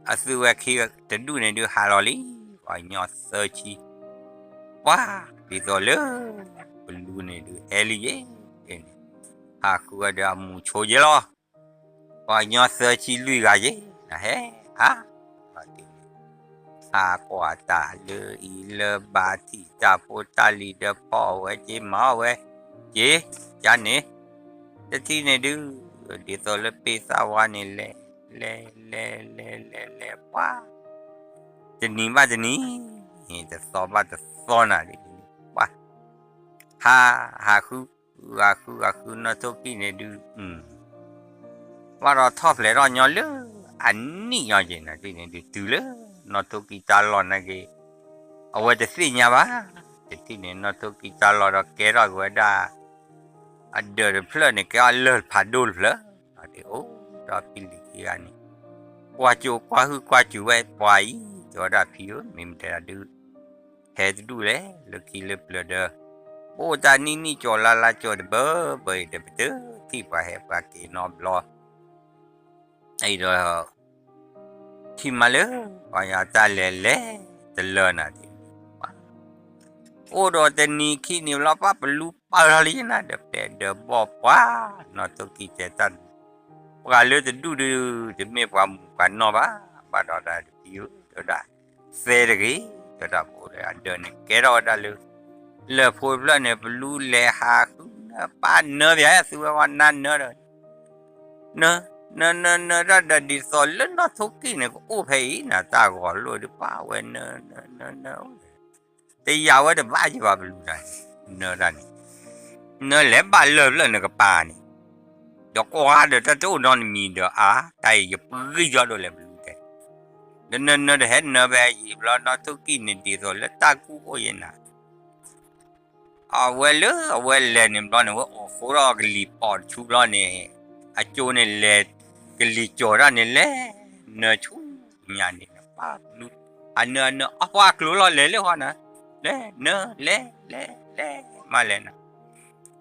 အသုဝဲခံတဒူၣ်န့ၣ်ဒုးဟးလီၤလံ, ပှၤကညီသၢဆံ, ပှၤ ဒ်သိးလၢ ပလူန့ၣ်ဒုးဟဲလံယဲ, န့ၣ် ဟးဃုဝဲဒီးအမူဆိယဲလီၤ, ပှၤကညီသၢဆံလွံၢ်ဂၤယဲ, နဟဲ ဟး ဟးကွၢ်တၢ်လၢအံၤလၢဘၣ်ထံၣ်တၢ်ဖိတၢ်လံၤဒီးဖီအီၣ်ဝဲက့ၤ မၤအီၣ်ဝဲက့ၤ, ကန့ၣ် တထံၣ်န့ၣ်ဒုး ဒ်သိးလၢပ့ၢ်သၣ်ဝါန့ၣ်လဲၤ လဲၤ လဲၤ လဲၤ လဲၤ လဲၤ ပှၤ တနံၤဘၣ်တနံၤ တသီဘၣ်တသီနၤဒ်န့ၣ် ပှၤ ဟး ဟးဃု ဃု ဟးဃု ဟးဃု နီၢ်ထိၣ်ကံၣ်န့ၣ်ဒုး ဘၣ်ဒီးထီၣ်ဖျဲးထီၣ်ညီလၢ အနံၣ်ညီက့ၤနၤဒ်န့ၣ်ဒုး တုၤလၢ နီၢ်ထိၣ်ကံၣ်တၢ်လီၢ်နာ်က့ၤ အဝဲတသ့ၣ်ညါဘၣ်, တထံၣ်န့ၣ် နီၢ်ထိၣ်ကံၣ်တၢ်လီၢ်ဒီးကဲထီၣ်က့ၤဝဲဒၣ် အဒၢးတဖျၢၣ်န့ၣ် ကဲအီၤလၢၢ်ဖးဒိၣ်တဖျၢၣ်, အိၣ်ဒီးဖံလံၤခံဂၤန့ၣ် ကွၢ်ကၠိကွၢ်ဟုၣ်ကွၢ်စူၤဝဲ ပှၤအံၤ တဲဝဲဒၣ်ဖံဧၢ မ့ၢ်မတၤဒုး ဟဲတဒူၣ်လဲၣ် လၢခံလၢပျၢၤဒီး ပအိၣ်တၢ်နံၣ်နံၣ်ကၠီၤလါလါကၠီၤတဘၢဘၢအံၤဒီး ပတထံၣ်ပှၤဟဲပှၤက့ၤနီတဘျီ အံၤဒီး ထံၣ်မးလၢ ပှၤညီတၢ်လဲၤလဲၤတလၢနၤဒ်န့ၣ် အိၣ်ဒီးတနံၤခံနံၤဘျီပှၤပလူပာ်ထီၣ်လံနၤဒီး ပျဲၢ်ဒီးဘီၣ်ပှၤ နီၢ်ထိၣ်ကံၣ်တဲတၢ်န့ၣ် ပှၤလၢတဒူၣ်ဒုး တမ့ၢ်ပှၤမူပှၤနီၢ်ဘၣ်, ဘၣ်ဒီးတၢ်တဖံဧၢ တဲဝဲဒၣ် သဲတဂ့ၤ တဲဝဲဒၣ်ပအိၣ်ဒီးအဒၢးန့ၣ် ကဲထီၣ်ဝဲဒၣ်လၢ လၢၢ်ဖိတဖျၢၣ်န့ၣ် ပလူလဲၤဟးဃုနၢပၢ်နၢပၠး သုဝဲဝဲနၢနၢဒီး နၢ နၢ နၢ နၢတၢ်ဒီးဒ်သိးလၢနီၢ်ထိၣ်ကံၣ်န့ၣ် ကအိၣ်ဖဲအံၤနၤ တၢ်ဂီၤလိၣ်ဒုးပာ်ဝဲနၢ နၢ နၢ နၢ တယာ်ဝဲတဘၣ်က့ၤဘၣ်ပလူတၢ်န့ၣ် နၢတၢ်န့ၣ် နၢလဲၤဘၣ်လၢၢ်ဖျၢၣ်နကပၤန့ၣ် ဒီးကွၢ်ဒီးတၢ်တအိၣ်နီတမံၤဒီးအါ တၢ်အံၤယပဂံၢ်ယီဒိၣ်လဲၣ်ပလူတဲ ဒီးနၢ နၢတဟဲနၢဖဲအံၤဘျီ နီၢ်ထိၣ်ကံၣ်န့ၣ်ဒ်သိးလၢတၢ်ကူၣ်အိၣ်ယဲနၤ အဝဲလၢအဝဲလဲၤန့ၣ်ဘျီန့ၣ် ဝဲအိၣ်ဃိထီၣ်ကလံၤပိာ်တဆူဘျီန့ၣ် အကၠိန့ၣ်လဲၤ ကလံၤကၠီၤတၢ်န့ၣ်လဲၤ နၢဆူညါန့ၣ် ပလူ အနၢအနၢအပှၢ်ကျိၤလီၤလဲၤလၢဃီနၤ လဲၤနၢ လဲၤ လဲၤ လဲၤ မးလဲၤနၤ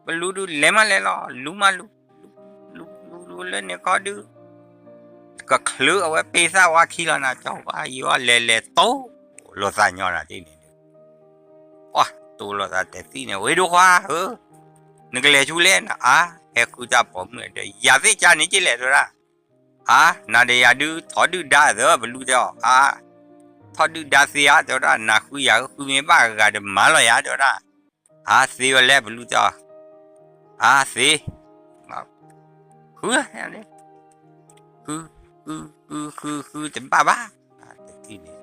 ပလူဒုးလဲၤမးလဲၤလီၤ လူမးလူ လူ လူ လူလၢန့ၣ်ခီဒုး ကချုးအဝဲပ့ၢ်သၣ်ဝါခံလီၤနၤ ကၠီၤဝါယီၤလဲၤလဲၤတိၢ် လိာ်သးညီနၤဒ်န့ၣ်ဒုး ပှၤတိၢ်လိာ်သးတသံၣ်န့ၣ် ဝ့ၢ်ဒိၣ်ခွါဧၢ နကလဲၤဆူလဲၣ်နၤ အါ ဟဲဃုတၢ်ပိာ်မုၣ်ဒီး ယၤသ့ၣ်ကၢန့ၣ်ကလဲၣ်တဲဝဲဒၣ် အါ နၤဒီးယၤဒုး ထီၣ်ဒုၣ်ဒါသၢ ပလူတဲအီၤ အါ ထီၣ်ဒုၣ်ဒါသ့ဧါ တဲဝဲဒၣ် နၤဃုယၤဃုမ့ၢ်ဘၣ်ဂၤတမၤလီၤယၤ တဲဝဲဒၣ် အါ သ့ဝဲလဲၣ် ပလူတဲအီၤ အါ သ့ ဃု ဃု ဃု ဃု ဃု ဃု တဘၣ်ဘၣ် တထံၣ်န့ၣ်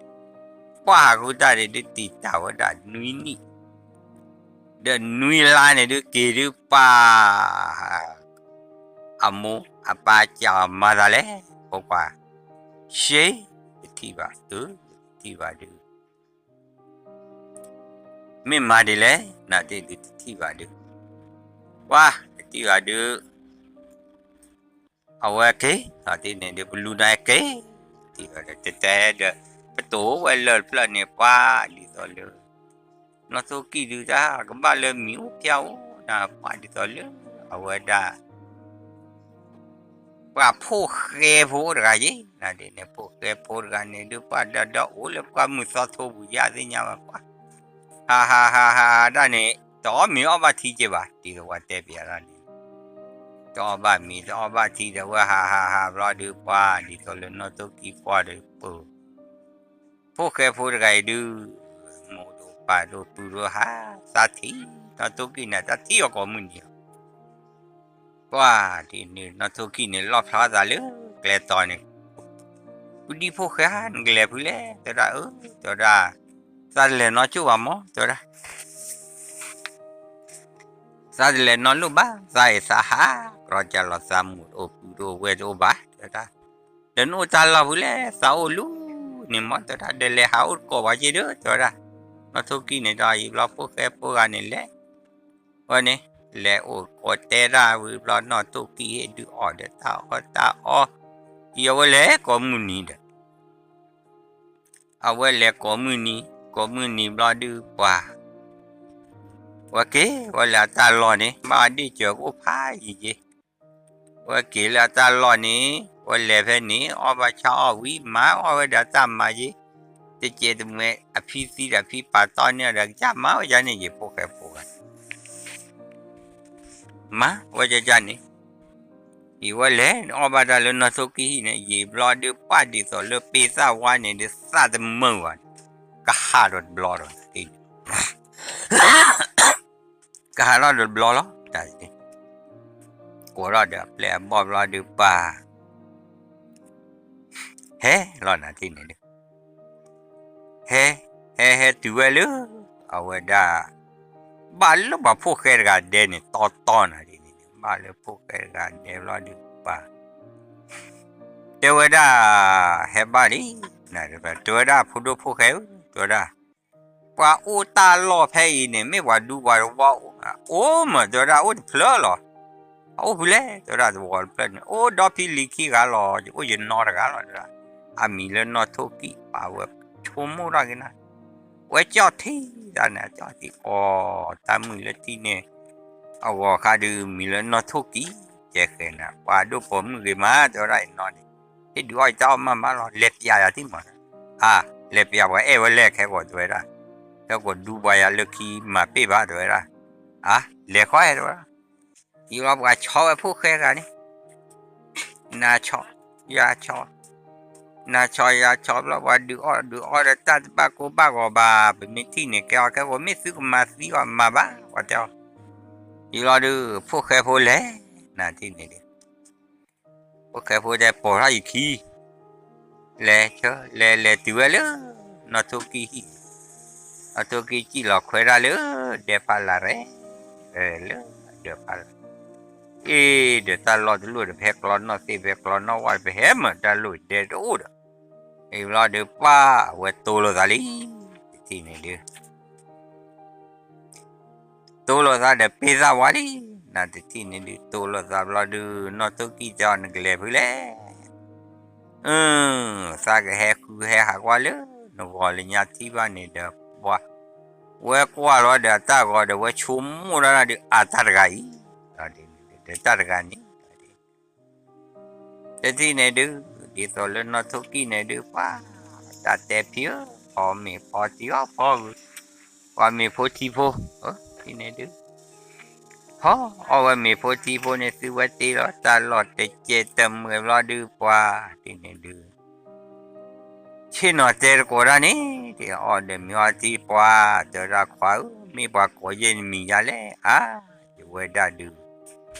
ပှၤဟးဃုတၢ်န့ၣ်ဒုးတံာ်တာ်ဝဲဒၣ်နွံနံၣ် ဒီးနွံလါန့ၣ်ဒုးက့ၤဒုးပှၤ အမိၢ်အပၢ်စံးအီၤမၤသးလဲၣ် ဖိခွါ ရှ့ တထံၣ်ဘၣ် အၢ တထံၣ်ဘၣ်ဒုး မ့ၢ်မၤဒ်လဲၣ် နၤတ့ၢ်ဒုးတထံၣ်ဘၣ်ဒုး ပ ပှၤတထံၣ်ဘၣ်ဒုး အဝဲက့ၤ လီၤတံၢ်န့ၣ်ဒုး ပလူၤနီၢ်အဲက့ၤ တံၢ်ဘၣ်ဒီး တဲတဲဒီး ပတိၢ်ဝဲလၢာ်တဖျၢၣ်န့ၣ် ပှၤဒ်သိးလၢ နီၢ်ထိၣ်ကံၢ်ဒုးတၢ်ကဘၣ်လၢမံၤအိၣ်ဖၠၣ်အိၣ်နၤ ပှၤဒ်သိးလၢ အဝဲဒၣ် ပှၤဖိၣ်ဃဲဖိတဂၤယ့ၣ် နဒ်န့ၣ် ဖိၣ်ဃဲဖိတဂၤန့ၣ်ဒုး ပှၤဒီးဒီးအိၣ်လၢပှၢ်မုၢ်သီထိပူၤယါသ့ၣ်ညါဘၣ်ပှၤ ဟးဟးဟးဟးဒၣ်န့ၣ် တအီၣ်မ့ၤအီၣ်ဘၣ်ထံက့ဘၣ် ဒ်သိးပှၤတဲပျးဒၣ်န့ၣ် တအီၣ်ဘၣ်မ့ၤတအီၣ်ဘၣ်ထံဒီး ဝဲဟးဟးဟးဘျီဒုး ပှၤဒ်သိးလၢနီၢ်ထိၣ်ကံၢ်ကွၢ်ဒီးပၢ ဖိၣ်ဃဲဖိတဂၤအံၤဒုး မိၢ်ဒိၣ်ပၢ်ဒိၣ်ပုၢ်ဒိၣ်ဟး သးထံၣ် နီၢ်ထိၣ်ကံၢ်န့ၣ် တၢ်ထံၣ်အီၤကိးမုၢ်နံၤလီၤ ပှၤဒ်န့ၣ် နီၢ်ထိၣ်ကံၢ်န့ၣ်လီၣ်ဖျါသးလၢကျဲတီၤန့ၣ် ပဒံၣ်ဖိၣ်ဃဲဧၢ နကလဲၤဖုလဲၣ် တဲဝဲဒၣ် အၢ တဲဝဲဒၣ် သးတလဲၤနီတကၠိၢ်ဘၣ်မး တဲဝဲဒၣ် သးတလဲၤနီလိၣ်ဘၣ် သးအံၤသးဟး ကြီကလီၤသးမိၢ်တအိၣ်ပုၢ်တအိၣ်ဝဲၢ်တအိၣ်ဘၣ် တဲဝဲဒၣ် ဒီးနအိၣ်တၢ်လီၢ်ဖုလဲၣ် သးအိၣ်လူၤန့ၣ်မး တဲဝဲဒၣ် ဒီးလဲၤဟးအိၣ်တကိးဝဲက့ၤဒီး တဲဝဲဒၣ် နီၢ်ထိၣ်ကံၢ်န့ၣ်ဒီး ယံာ်ဘျီဖိၣ်ဃဲဖိဂၤန့ၣ်လဲၤ ဝဲန့ၣ် လဲၤအိၣ်ကိးတဲတၢ်ဝံၤဘျီ နီၢ်ထိၣ်ကံၢ်ဟ့ၣ်ဒုးအီၣ်ဒီးတၢ်အီၣ်တၢ်အီ ယဝဲလဲၤကိးမုၢ်နံၤဒီး အဝဲလဲၤကိးမုၢ်နံၤ ကိးမုၢ်နံၤဘျီဒုးပှၤ ဝဲက့ၤ ဝဲလၢအတၢ်လီၢ်န့ၣ် ဘၣ်ဒ့ၣ်စၢၤကအိၣ်ဖးယံၤယ့ၤ ဝဲက့ၤလၢအတၢ်လီၢ်န့ၣ် ဝဲလဲၤဖဲန့ၣ် အီၣ်ဘၣ်ဆၣ်အီၣ်ဝံၤ မၤအီၣ်ဝဲဒီးတၢ်မၤယ့ၤ တကဲးတမှဲး အဖံသံဒီးဖံပာ်တီၢ်န့ၢ်ဒီး ကစၢ်မၤဝဲဒ်န့ၣ်ယ့ၤ ဖိၣ်ဃဲဖိဂၤ မၤဝဲဒ်န့ၣ် ယံာ်ဝဲလဲၤ အီၣ်ဘၣ်တၢ်လၢနီၢ်ထိၣ်ကံၢ်ဟံၣ်န့ၣ် ယံာ်ဘျီဒုးပှၢ်ဒ်သိးလၢပ့ၤသၣ်ဝါန့ၣ်ဒုး သၣ်တမုာ်ဘၣ်န့ၣ် ကဟးဒီးတဘျီဒီး ကဟးထီၣ်ဒီးတဘျီလီၤ တၢ် ကိးထီၣ်ဒီးအပျဲၢ်အဘီၣ်ဘျီဒုးပှၤ ဟဲလီၤနၤတထံၣ်န့ၣ်ဒုး ဟဲ ဟဲ ဟဲတုၤဝဲလၢ အဝဲဒၣ် ဘၣ်လၢပှၤဖိၣ်ဃဲတဂၤဒဲန့ၣ် တီတီနၤဒ်န့ၣ် ဘၣ်လၢဖိၣ်ဃဲတဂၤဒဲဘျီဒုးပှၤ တဲဝဲဒၣ် ဟဲဘၣ်လံ တဲဝဲဒၣ် ဖိဒိၣ်ဖိၣ်ဃဲဧၢ တဲဝဲဒၣ် ပှၤအိၣ်တၢ်လီၢ်ဖဲအံၤန့ၣ် မ့ၢ်ပှၤဒူပှၤတဝီအိၣ် အိၣ်မး တဲဝဲဒၣ် အိၣ်တဖျၢၣ်လီၤ အအိၣ်ဖဲလဲၣ် တဲဝဲဒၣ် တဝီတဖျၢၣ်န့ၣ် အိၣ်ဒီဖံလံၤခံဂၤလီၤ ယအိၣ်ယနီတဂၤလီၤ တဲဝဲဒၣ် အမံၤလၢနီၢ်ထိၣ်ကံၢ် ပာ်ဝဲဆိကမိၣ်ထီၣ်က့ၤနၤ ဝဲကၠီၣ်ထံတၢ်န့ၣ် ကၠီၣ်ထံအီၤ တၢ်မုၢ်လၢထံန့ၣ် အဂီၤခါဒုးမံၤလၢနီၢ်ထိၣ်ကံၢ် ကဲဃဲၤနၤ ပှၤဒိၣ်ပိာ်မုၣ်ဂ့ၤမး တဲဝဲဒၣ်အံၤနီၢ်န့ၣ် ဟ့ၣ်ဒုးအီၣ်ယတၢ်အီၣ်မးမးလီၤ လဲၤပျးယၤတံၢ်မး အါ လဲၤပျးပှၤအဲၣ်ဝဲလဲၣ်ခဲကိာ်တဲဝဲဒၣ် ခဲကိာ်ဒူပှၤယၤလၢခံမၤပ့ၢ်ဘၣ်တဲဝဲဒၣ် အါ လဲၤဃီအဲၣ်တဲဝဲဒၣ် ယံာ်လီၤပှၤဆီဝဲဖိၣ်ဃဲဂၤန့ၣ် နၤဆီ ယၤဆီ နၤဆီယၤဆီဘျီ ပှၤဒုးအီၣ်ဒုးအီဒီးတၢ်တဘၣ်ကိၢ်ဘၣ်ဂီၤဘၣ် ပမ့ၢ်ထံၣ်န့ၣ် ကဲအီၤခဲကိာ် မ့ၢ်သုကမၤသံအီၤမၤဘၣ် ပှၤတဲအီၤ ယံာ်လီၤဒုး ဖိၣ်ဃဲဖိလဲၤ နၤထံၣ်န့ၣ်ဒုး ဖိၣ်ဃဲဖိတဲပိာ်ထီၣ်ယခံ လဲၤဆၢ လဲၤလဲၤတုၤဝဲလၢ နီၢ်ထိၣ်ကံၢ်ဟံၣ် နီၢ်ထိၣ်ကံၢ်စံၣ်လီၤခွဲးတၢ်လၢ ဒဲဖးလၢ်ရဲၣ် လၢဒဲဖးလၢ် အ့ ဒီးတၢ်လီၢ်တလိၣ်ဒီး ပဟဲကျီနီၣ်သ့ၣ် ပဟဲကျီနီၣ်ဝၣ်ဒီး ပဟဲမၤတၢ်လိၣ်ဒဲတအိၣ်ဒီး အံၤဘျီဒီးပှၤ အဝဲတိၢ်လိာ်သးလံ တထံၣ်န့ၣ်ဒုး တိၢ်လိာ်သးဒီးပ့ၤသၣ်ဝါလံ နတထံၣ်န့ၣ်ဒုး တိၢ်လိာ်သးဘျီဒုး နီၢ်ထိၣ်ကံၢ်တဲအီၤ နကလဲၤဖုလဲၣ် အၢ သးကဟဲဃုဟဲဟးကွၢ်လၢ နဂီၤလၢညါထံၣ်ဘၣ်န့ၣ်ဒီး ပှၤ ဝဲကွၢ်လီၤဒီးအတၢ်ဂီၤဒီး ဝဲဆိကမိၣ်ဒၣ်ဒုး အတၢ်တဂၤအံၤ ဒီးတၢ်တဂၤန့ၣ် တထံၣ်န့ၣ်ဒုး ဒ်သိးလၢနီၢ်ထိၣ်ကံၢ်န့ၣ်ဒုး ပှၤ တၢ်တဲဖံဧၢ ဖီမ့ၤဖီထံအီၣ်ဖီဂုာ် ပှၤမ့ၤဖိထံဖိ ထံၣ်န့ၣ်ဒုး ဖီအီၣ်ဝဲမ့ၤဖိထံဖိန့ၣ် သုဝဲတ့လီၤ တၢ်လီၢ်တကဲးတမှဲၤဘျီဒုး ပှၤ ထံၣ်န့ၣ်ဒုး ဆ့ၣ်နီၤတဲတကိးဒၣ်န့ၣ် တအီၣ်ဒီးမ့ၤအီထံပှၤ တဲဝဲဒၣ်ခွါဧၢ မ့ၢ်ပှၤကိးယဲၢ်နမံၤယါလဲၣ် အါ ယဝဲဒၣ်ဒုး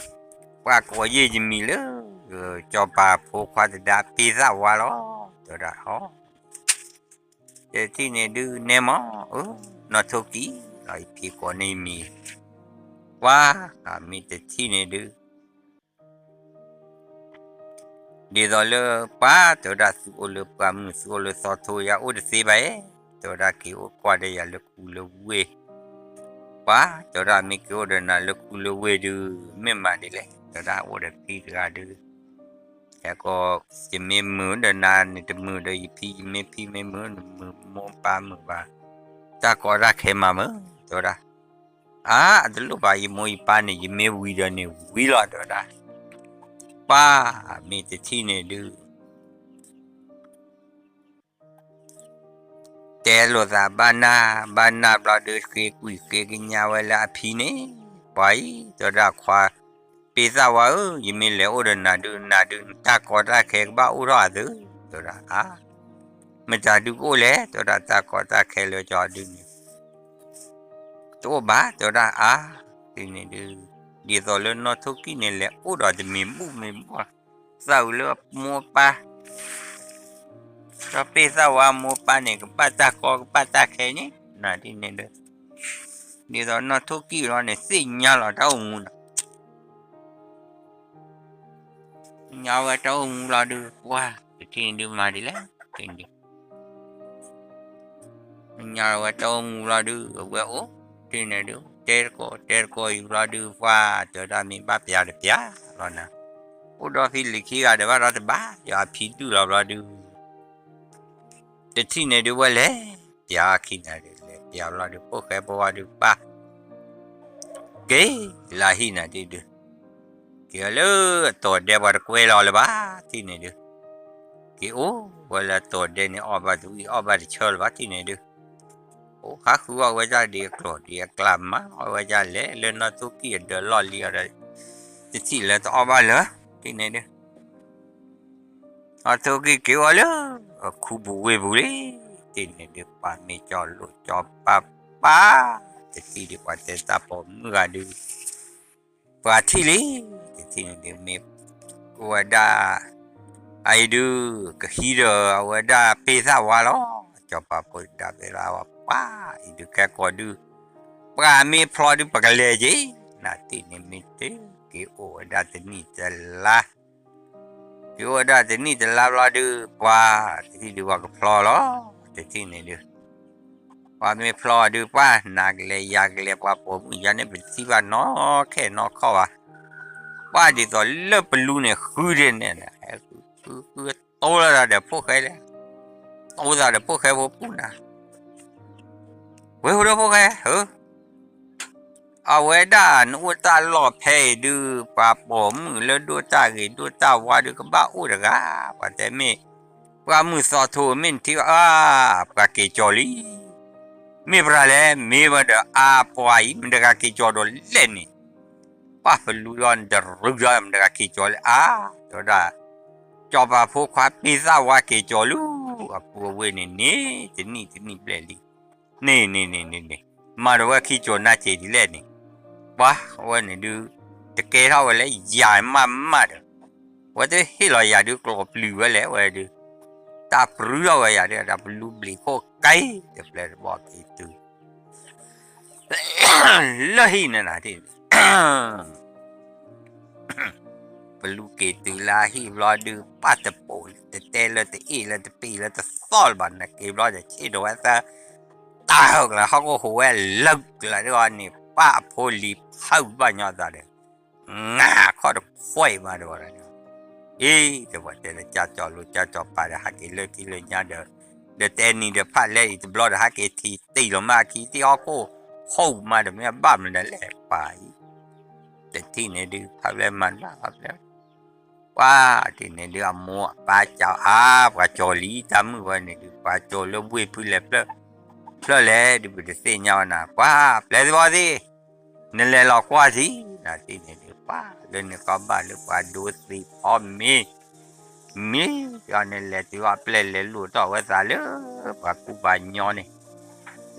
ပှၤကိးယဲၢ်ယမံၤလၢ ကၠီၤပၤဖိခွါတဒါ ပ့ၤသၣ်ဝါလီၤ တဲဝဲဒၣ် အီ တထံၣ်န့ၣ်ဒုး နဲမီၢ် အၢ နီၢ်ထိၣ်ကံၢ်လီၤ ယဖံးကိးန့ၢ်ယမံၤ ပှၤ မ့ၢ်တထံၣ်န့ၣ်ဒုး ဒ်သိးလၢ ပှၤ တဲဝဲဒၣ် သုအိၣ်လၢပှၢ်မုၢ် သုအိၣ်လၢသီထိ ယၤအိၣ်တသ့ဘၣ်အံၤ တဲဝဲဒၣ် က့ၤအိၣ်ကွၢ်ဒီးယၤလၢခူလၢဝ့ၢ် ပှၤတဲဝဲဒၣ် မ့ၢ်က့ၤအိၣ်ဒီးနၤလၢခူလၢဝ့ၢ်ဒုး မ့ၢ်မးဒ်လဲၣ် တဲဝဲဒၣ် အိၣ်ဒီးဖံတဂၤဒုး ယဲကီး ယမ့ၢ်မုာ်ဒီးနၤန့ၣ် တမုာ်ဒီးယဖံ ယမ့ၢ်ဖံမ့ၢ်မုာ် နမုာ်မိၢ်ပၢ်မုာ်ဘၣ် တၢ်ကီတၢ်ခဲမၤမုာ် တဲဝဲဒၣ် အါ အတလိၣ်ဘၣ် ယမိၢ်ယပၢ်န့ၣ် ယမ့ၢ်ဝံၤဒီးန့ၣ်ဝံၤလီၤ တဲဝဲဒၣ် ပှၤ မ့ၢ်တထံၣ်န့ၣ်ဒုး တဲလိာ်သးဘၣ်နၢ် ဘၣ်နၢ်ဘျီဒုး ဃ့ကွံာ်ဃ့ကညးဝဲလၢအဖံန့ၣ် ပှၤအံၤ တဲဝဲဒၣ် ခွါ ပ့ၢ်သၣ်ဝါဧၢ ယမ့ၢ်လဲၤအိၣ်ဒီးနၤဒုး နၤဒုး နတၢ်ကီတၢ်ခဲကဘၣ်အိၣ်ထီၣ်အသး တဲဝဲဒၣ် အါ မတၤဒုးကအိၣ်လဲၣ် တဲဝဲဒၣ် တၢ်ကီတၢ်ခဲလၢကီဒုးန့ၣ် တအိၣ်ဘၣ် တဲဝဲဒၣ် အါ ဒ်န့ၣ်ဒုး ဒ်သိးလၢနီၢ်ထိၣ်ကံၢ်န့ၣ် လဲၤအိၣ်ဒီးတမံၤဘူၣ်မံၤဘီၣ် သးဝံၤလၢမိၢ်ပၢ် ဒီးပ့ၢ်သၣ်ဝါမိၢ်ပၢ်န့ၣ် ကဘၣ်တၢ်ကီကဘၣ်တၢ်ခဲန့ၣ် နၤဒ်န့ၣ်ဒုး ဒ်သိးနီၢ်ထိၣ်ကံၢ်လီၤန့ၣ် သ့ၣ်ညါလီၤတၢ်အိၣ်မူနီၤ သ့ၣ်ညါဝဲတၢ်အိၣ်မူလီၤဒုး ပှၤ တထံၣ်န့ၣ်ဒုးမၤဒ်လဲၣ် တထံၣ်န့ၣ်ဒုး သ့ၣ်ညါဝဲတၢ်အိၣ်မူလီၤဒုး အဝဲအိၣ် တထံၣ်န့ၣ်ဒုး တဲတကိးတဲတကိးအံၤဘျီဒုး ပှၤ တဲဝဲဒၣ်မ့ၢ်ဘၣ်ပျးတပျးလီၤနၤ အိၣ်ဒီးဖံလံၤခံဂၤဒီးဘၣ်ဒီးတဘၣ် ယွၤဖံဒုၣ်လီၤဘျီဒုး တထံၣ်န့ၣ်ဒုးဝဲလဲၤ ပျးခံနၤဒုး လဲၤပျးဘျီဒုး ဖိၣ်ဃဲဖိဝါဒုးပၢ် က့ၤလၢဟံၣ်နၤဒုးဒုး က့ၤဝဲလၢအတီၢ်ဒဲပှၤတကွဲလီၤလၢၤဘၣ် ထံၣ်န့ၣ်ဒုး က့ၤအိၣ်ဝဲလၢအတီၢ်ဒဲန့ၣ် အီၣ်ဘၣ်တဝံၣ်အီၣ်ဘၣ်တဆၢလၢၤဘၣ် ထံၣ်န့ၣ်ဒုး အိၣ်ခါဃုအီၣ်ဝဲဒၣ်ဒံးအကျိၤဒံးအကျါ မၤအီၣ်ဝဲဒၣ်လဲၣ် လၢနီၢ်ထိၣ်ကံၢ်အဒၢးလီၢ်လံအီၤဒီး တထံၣ်လၢတအီၣ်ဘၣ်လၢၤ ထံၣ်န့ၣ်ဒုး နီၢ်ထိၣ်ကံၢ်က့ၤအိၣ်လၢ အခူပူၤဝ့ၢ်ပူၤလံ ထံၣ်န့ၣ်ဒုး ပှၤမ့ၢ်ကၠီလိာ်ကၠီပၢ်ပၢ် တထံၣ်ဒုး ပှၤတဲတၢ်ပိာ်မုၣ်ဂၤဒုး ပှၤထံၣ်လံ တထံၣ်န့ၣ်ဒုး မ့ၢ်အိၣ်ဝဲဒၣ် အအံၤဒုး ကဟံးဒီးအဝဲဒၣ်ပ့ၢ်သၣ်ဝါလီၤ ကၠီပၤဖိဒၣ်ပ့ၢ်သၣ်ဝါ ပှၤအံၤဒုး ကဲကိးဒုး ပှၤမ့ၢ်ဖျီဒုး ပကလဲၤက့ၤ နၤထံၣ်န့ၣ် မ့ၢ်တက့ၤအိၣ်ဝဲဒၣ်တနံၣ်တလါ က့ၤအိၣ်ဝဲဒၣ်တနံၣ်တလါဘျီဒုး ပှၤတထံၣ်ဒုး ပှၤကဖျီလီၤ တထံၣ်န့ၣ်ဒုး ပှၤမ့ၢ်ဖျီဒုး ပှၤနၤကလဲၤ ယၤကလဲၤ ပှၤပိာ်မုၣ်ယၤန့ၣ် ပတထံၣ်ဘၣ်နီၢ်ခဲနီၢ်ခီဘၣ် ပှၤဒ်သိးလၢပလူန့ၣ် ဃုဒဲးန့ၣ် ဃုဃုဃုတိလၢဒီးဖိၣ်ဃဲလဲၣ် တိသးဒီးဖိၣ်ဃဲဖိပူၤနၤ ဝဲဟူဒီးဖိၣ်ဃဲ အဝဲဒၣ်နအိၣ်တၢ်လီၢ်ဖဲအံၤဒုး ပှၤပိာ်မုၣ်လၢဒိၣ်တၢ်ဂ့ၤဒိၣ်တၢ်ဝါဒုး ကဘၣ်အိၣ်တဂၤ ပှၤတဲမ့ၢ် ပှၢ်မုၢ်သီထိ မ့ၢ်နထံၣ်ဘၣ် အါ ပှၤက့ၤကၠီၤလံ မ့ၢ်ပှၤလဲၣ် မ့ၢ်ဝဲဒီးအါပှၤအံၤ မတဂၤက့ၤကၠီၤဒီးလဲၣ်န့ၣ် ပၢ်ပလူဒီးနတရုဒီး မတဂၤက့ၤကၠီၤလၢအါ တဲဝဲဒၣ် ကၠီၤပၤဖိခွါပ့ၢ်သၣ်ဝါက့ၤကၠီၤလၢ အပူၤအဝ့ၢ်န့ၣ်န့ၣ် တနံၣ်တနံၣ်ဘျဲၣ်လံ န့ၣ်န့ၣ်န့ၣ်န့ၣ်န့ၣ် မၤဒီးဝဲခံကၠီၤနၢ်က့ၤဒ်လဲၣ်န့ၣ် ပှၤဝဲန့ၣ်ဒုး တကဲထီၣ်ဝဲလၢယၤမးမးဒီး ဝဲတဟ့ၣ်လီၤယၤဒုး ကျိာ်ပျုၤဝဲလဲၣ်ဝဲဒုး တၢ်ပြူထီၣ်ဝဲယၤဒုး တၢ်ပလူဘျံးခိၣ်ကဲ တပျဲၢ်တဘီၣ်က့ၤတုၤ လၢဟံၣ်န့ၣ်နၤ ထံၣ်န့ၣ် ပလူက့ၤတုၤလၢဟံၣ်ဘျီဒုး ပၢ်တပိာ်လၢ တတဲလၢတအ့ၣ်လၢတပ့ၢ်လၢတသီၣ်လၢၤဘၣ် နက့ၤဘျီဒီး ဆ့ၣ်ဒိးဝဲသၢ တၢ်ဟၢၣ်ကလၢဟီၣ်ခိၣ်ဟူးဝဲလၢကလၢဒ်အီၤန့ၣ် ပၢ်အဖိလံၤဖုးဘၣ်ညီသးဒီး ငါခီၣ်တခွဲးမးဒီးဝဲဒၣ် အ့ တဝဲတဲလၢကၢ်ကၠီၤလိကၢ်ကၠီၤပၤဒီး ဟးက့ၤလၢခံလၢညါဒီး ဒီးတဲနံၤဒီးဖးလဲၣ်အံၤတဘျီဒီး ဟးက့ၤထံၣ်တံၢ်လီၤမး အခံတံၢ်ဟီၣ်ခိၣ် ဟီၣ်မးဒီး မ့ၢ်အဘၣ်မနုၤလဲၣ် ပၢ်အံၤ တထံၣ်န့ၣ်ဒုး ဖးလဲၣ်မၤတဘၣ်ဖးလဲၣ် ပှၤတထံၣ်န့ၣ်ဒုး အမိၢ်အပၢ်ကၠီၤအါ ပှၤကၠီၤလံ တၢ်မုၣ်ဝဲန့ၣ်ဒုး ပှၤကၠီၤလၢဝ့ၢ်ဖုလဲၤဖျၢၣ် ဖျၢၣ်လဲၣ်ဒုး ပတသ့ၣ်ညါဝဲနၤ ပှၤပျဲသ့ဘီသ့ၣ် နလဲၤလီၤကွၢ်ထံ နထံၣ်န့ၣ်ဒုး ပှၤလၢန့ၣ်ကီဘၣ်လၢပှၤဒိသံးဖီမ့ၤ မ့ၢ်ဒီးန့ၣ် လဲၤတုၤအပျဲၢ်လဲၤလိာ်တီၢ်ဝဲသးလၢ ပှၤကူပှၤညီန့ၣ်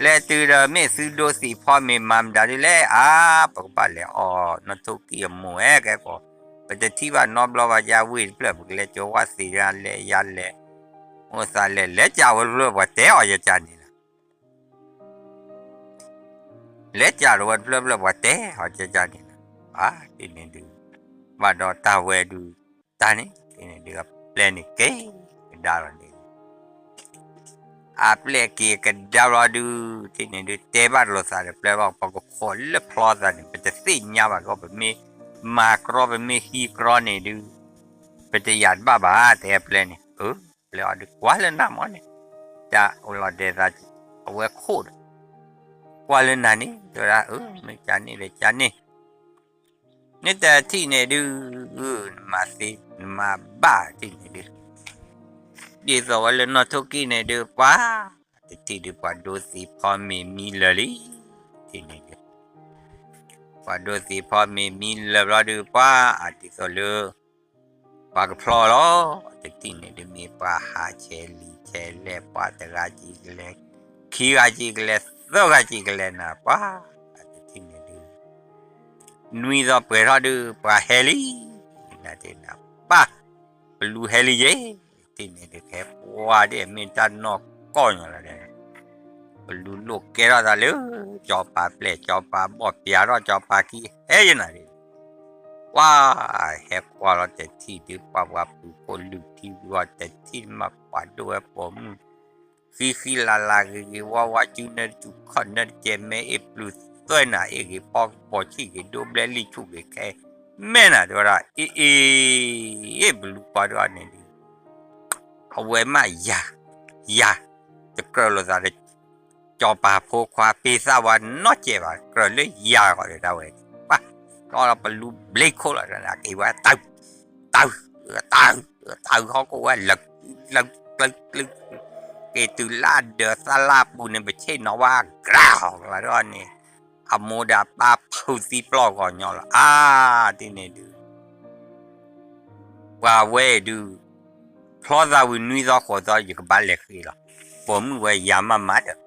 လဲၤတုၤဒီး မ့ၢ်သုဒိသံးဖီမ့ၤမၤမတၤဒ်လဲၣ် အါ ပကဘၣ်လဲၤအီၣ်နီၢ်ထိၣ်ကံၢ်အမိၢ်ဝဲကဲကီး ပတထံၣ်ဘၣ်နီတဘျီဘၣ် ယါဝ့ၢ်တဖျၢၣ် ပကလဲၤကၠီၤဝဲသ့ၣ်တဂၤလဲၤယါလဲၤ အိၣ်သးလဲၤ လဲၤကၠီၤဝဲတဖျၢၣ် ပှၤတဲအီၤယကၢ်န့ၣ်လီၤ လဲၤကၠီၤဝဲတဖျၢၣ်ဖျၢၣ် ပှၤတဲအီၤယကၢ်န့ၣ်လီၤ အါ ဒ်န့ၣ်ဒုး ဘၣ်ဒီးတၢ်ဝဲဒုး တၢ်န့ၣ် ဒ်န့ၣ်ဒုး အပျဲၢ်န့ၣ်က့ၤကဒါလီၤန့ၣ် အပျဲၢ်က့ၤကဒါဘျီဒုး, တထံၣ်န့ၣ်ဒုး တဲဘၣ်လိာ်သးတပျဲၢ်ဘၣ်, ပကခိးလၢဖျီသးန့ၣ် ပတသ့ၣ်ညါဘၣ်ကီ, ပမ့ၢ်မၤကြီ ပမ့ၢ်ဟံးကြီန့ၣ်ဒုး ပတယာ်တဘၣ်ဘၣ် တဲအပျဲၢ်န့ၣ်. အပျဲၢ်အီၤဒုး ကွၢ်လၢနၤမ့ၢ်န့ၣ်, တၢ်အိၣ်လီၤတဲာ်သး အဝဲခိၣ်ဒီး ကွၢ်လၢနၤန့ၣ် တဲဝဲဒၣ်, မ့ၢ်ကန့ၣ်ဒီးကန့ၣ်, နတထံၣ်န့ၣ်ဒုး နမၤသ့ နမၤဘၣ်တထံၣ်န့ၣ်ဒုး, ဒ်သိးဝဲလၢနီၢ်ထိၣ်ကံၢ်န့ၣ်ဒုး ပှၤ တထံၣ်ဒုး ပှၤဒိသံးဖီမ့ၤမံလၢာ်လံ, တထံၣ်န့ၣ်ဒုး ပှၤဒိသံးဖီမ့ၤမံလၢာ်ဘျီဒုး ပှၤအဒ်သိးလၢ ပှၤကဖျီလီၤ, တထံၣ်န့ၣ်ဒုး မ့ၢ်ပှၤဟးဆဲးလံာ်ဆဲးလဲၢ် ပှၤတဂၤကံကလဲၤ, ခံဂၤကံကလဲၤ သၢဂၤကံကလဲၤနၤ ပှၤ တထံၣ်န့ၣ်ဒုး နွံသီပှဲၤထီၣ်ဒုး ပှၤဟဲလံ, နတထံၣ်န့ၣ် ပှၤ ပလူဟဲလံယဲ, တထံၣ်န့ၣ်ဒုး ဟဲကွၢ်ဒ်အမ့ၢ်တၢ်နီၢ်ကီၢ်ညီလီၤဒီး ပလူလိၣ်ကဲထီၣ်သးလၢ ကၠီၤပၤပျဲၢ် ကၠီၤပၤဘီၣ် ပျးထီၣ်ကၠီၤပၤခံ ဟဲယနၤဒုး ပှၤ ဟဲကွၢ်လီၤတထံၣ်ဒုး ပှၤပှၤပုၢ်ဖိလုၢ်ထံဝံၤအီၤ တထံၣ်မး ပှၤဒိၣ်ဝဲပိာ်မုၣ် ဃံဃံလၤလၤ ဂ့ၤဂ့ၤဝါဝါ စုနဲၣ်တစူၤ ခီၣ်နဲၣ်တကဲး မဲအ့ၣ်ပျုၤသွဲနၤ အ့ၣ်ဂ့ၤဖီကပီၤ ဆံၣ်ဂ့ၤဒိဘျဲလံၣ်ဆူၣ်ဂ့ၤခဲ မဲနၤ တဲဝဲဒၣ် အ့ၣ်အ့ၣ် ပလူပှၤဒိၣ်န့ၣ်ဒုး အဝဲမးယၤ ယၤ တကြၢးလိာ်သးဒီး ကၠီၤပၤဖိခွါ ပ့ၤသၣ်ဝါနီတစဲးဘၣ် ကြၢးလၢယၤဃီဒီးဒၣ်ဝဲ ပှၤ ဒီးပလူဘျ့ခိၣ်လီၤ က့ၤဝဲ တၢ် တၢ် တၢ် တၢ်ဟီၣ်ခိၣ်ဝဲ လၢ လၢ လၢ လၢ က့ၤတုၤလၢအဒၢးသၣ်လၢ်ပူၤန့ၣ် ပဆ့ၣ်နီၤဝဲအကြၢးလီၤဒီးန့ၣ် အမိၢ်ဒီးအပၢ်ဖုးသံပျီၢ်ဂီၤညီလီၤ အါ တထံၣ်န့ၣ်ဒုး ပှၤဝဲဒုး ဖျီသးဝံၤနွံသီဃိးသီ ယကဘၣ်လဲၤဃ့လီၤ. ပိာ်မုၣ်ဝဲယၤမးမးဒီး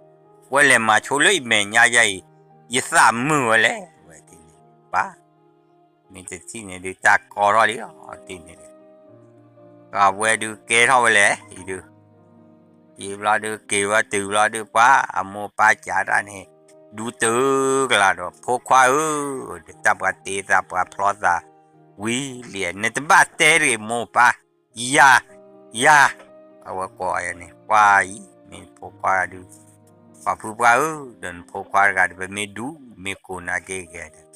ဝဲလဲၤမၤဆိလၢယမဲာ်ညါယါအံၤ ယသးမုာ်ဝဲလဲၣ် ဝဲတထံၣ်န့ၣ် ပှၤ မ့ၢ်တထံၣ်န့ၣ်ဒုး တၢ်ကီထီၣ်လံ တထံၣ်န့ၣ်ဒုး ပှၤဝဲဒုးကဲထီၣ်ဝဲလဲၣ် အံၤဒုး ယံာ်ဘျီဒုး က့ၤဝဲတုၤဘျီဒုး ပှၤအမိၢ်ပၢ်ကးတၢ်န့ၣ် ဒူတၢ်ကလာ်ဒီး ဖိခွါဧၢ, တၢ်ပှၤတ့သးပှၤဖျီသးဝံၤလံ, နတဘၣ်တဲတဂ့ၤ မိၢ်ပၢ်, ယၤ, ယၤ, အဝဲကိးယၤန့ၣ် ပှၤအံၤ မ့ၢ်နဖိခွါဒုး, ပှၤဖုပှၢ်ဧၢ, ဒီးနဖိခွါတဂၤဒီး ပမ့ၢ်ဒူ မ့ၢ်ကိးနၤက့ၤဂဲၤဒီး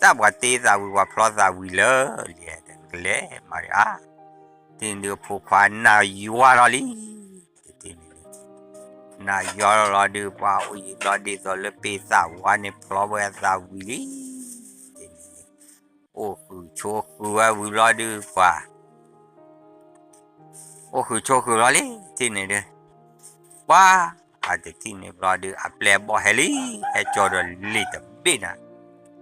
တၢ်ပှၤတ့သးဝံၤ ပှၤဖျီသးဝံၤလၢာ်လံ, တကလဲၤမၤဒံးဧါ, တထံၣ်န့ၣ်ဒုး ဖိခွါနၢ်ယွၤထီၣ်လံ, တထံၣ်န့ၣ်ဒုး နၢ်ယွၤထီၣ်လီၤဒုး ပှၤအိၣ်ယံာ်ဘျီဒ်သိးလၢပ့ၤသၣ်ဝါန့ၣ် ဖျီဝဲအသးဝံၤလံ, တထံၣ်န့ၣ်ဒုး အိၣ်ဃုာ်ဆိးဃုာ်ဝဲဝံၤဘျီဒုး ပှၤ အိၣ်ဃုာ်ဆိးဃုာ်လီၤလံ တထံၣ်န့ၣ်ဒုး ပှၤ အတထံၣ်န့ၣ်ဘျီဒုး အပျဲၢ်အဘီၣ်ဟဲလံ, ဟဲကၠီဒီးလ့ၤတဘ့ၣ်နၤ,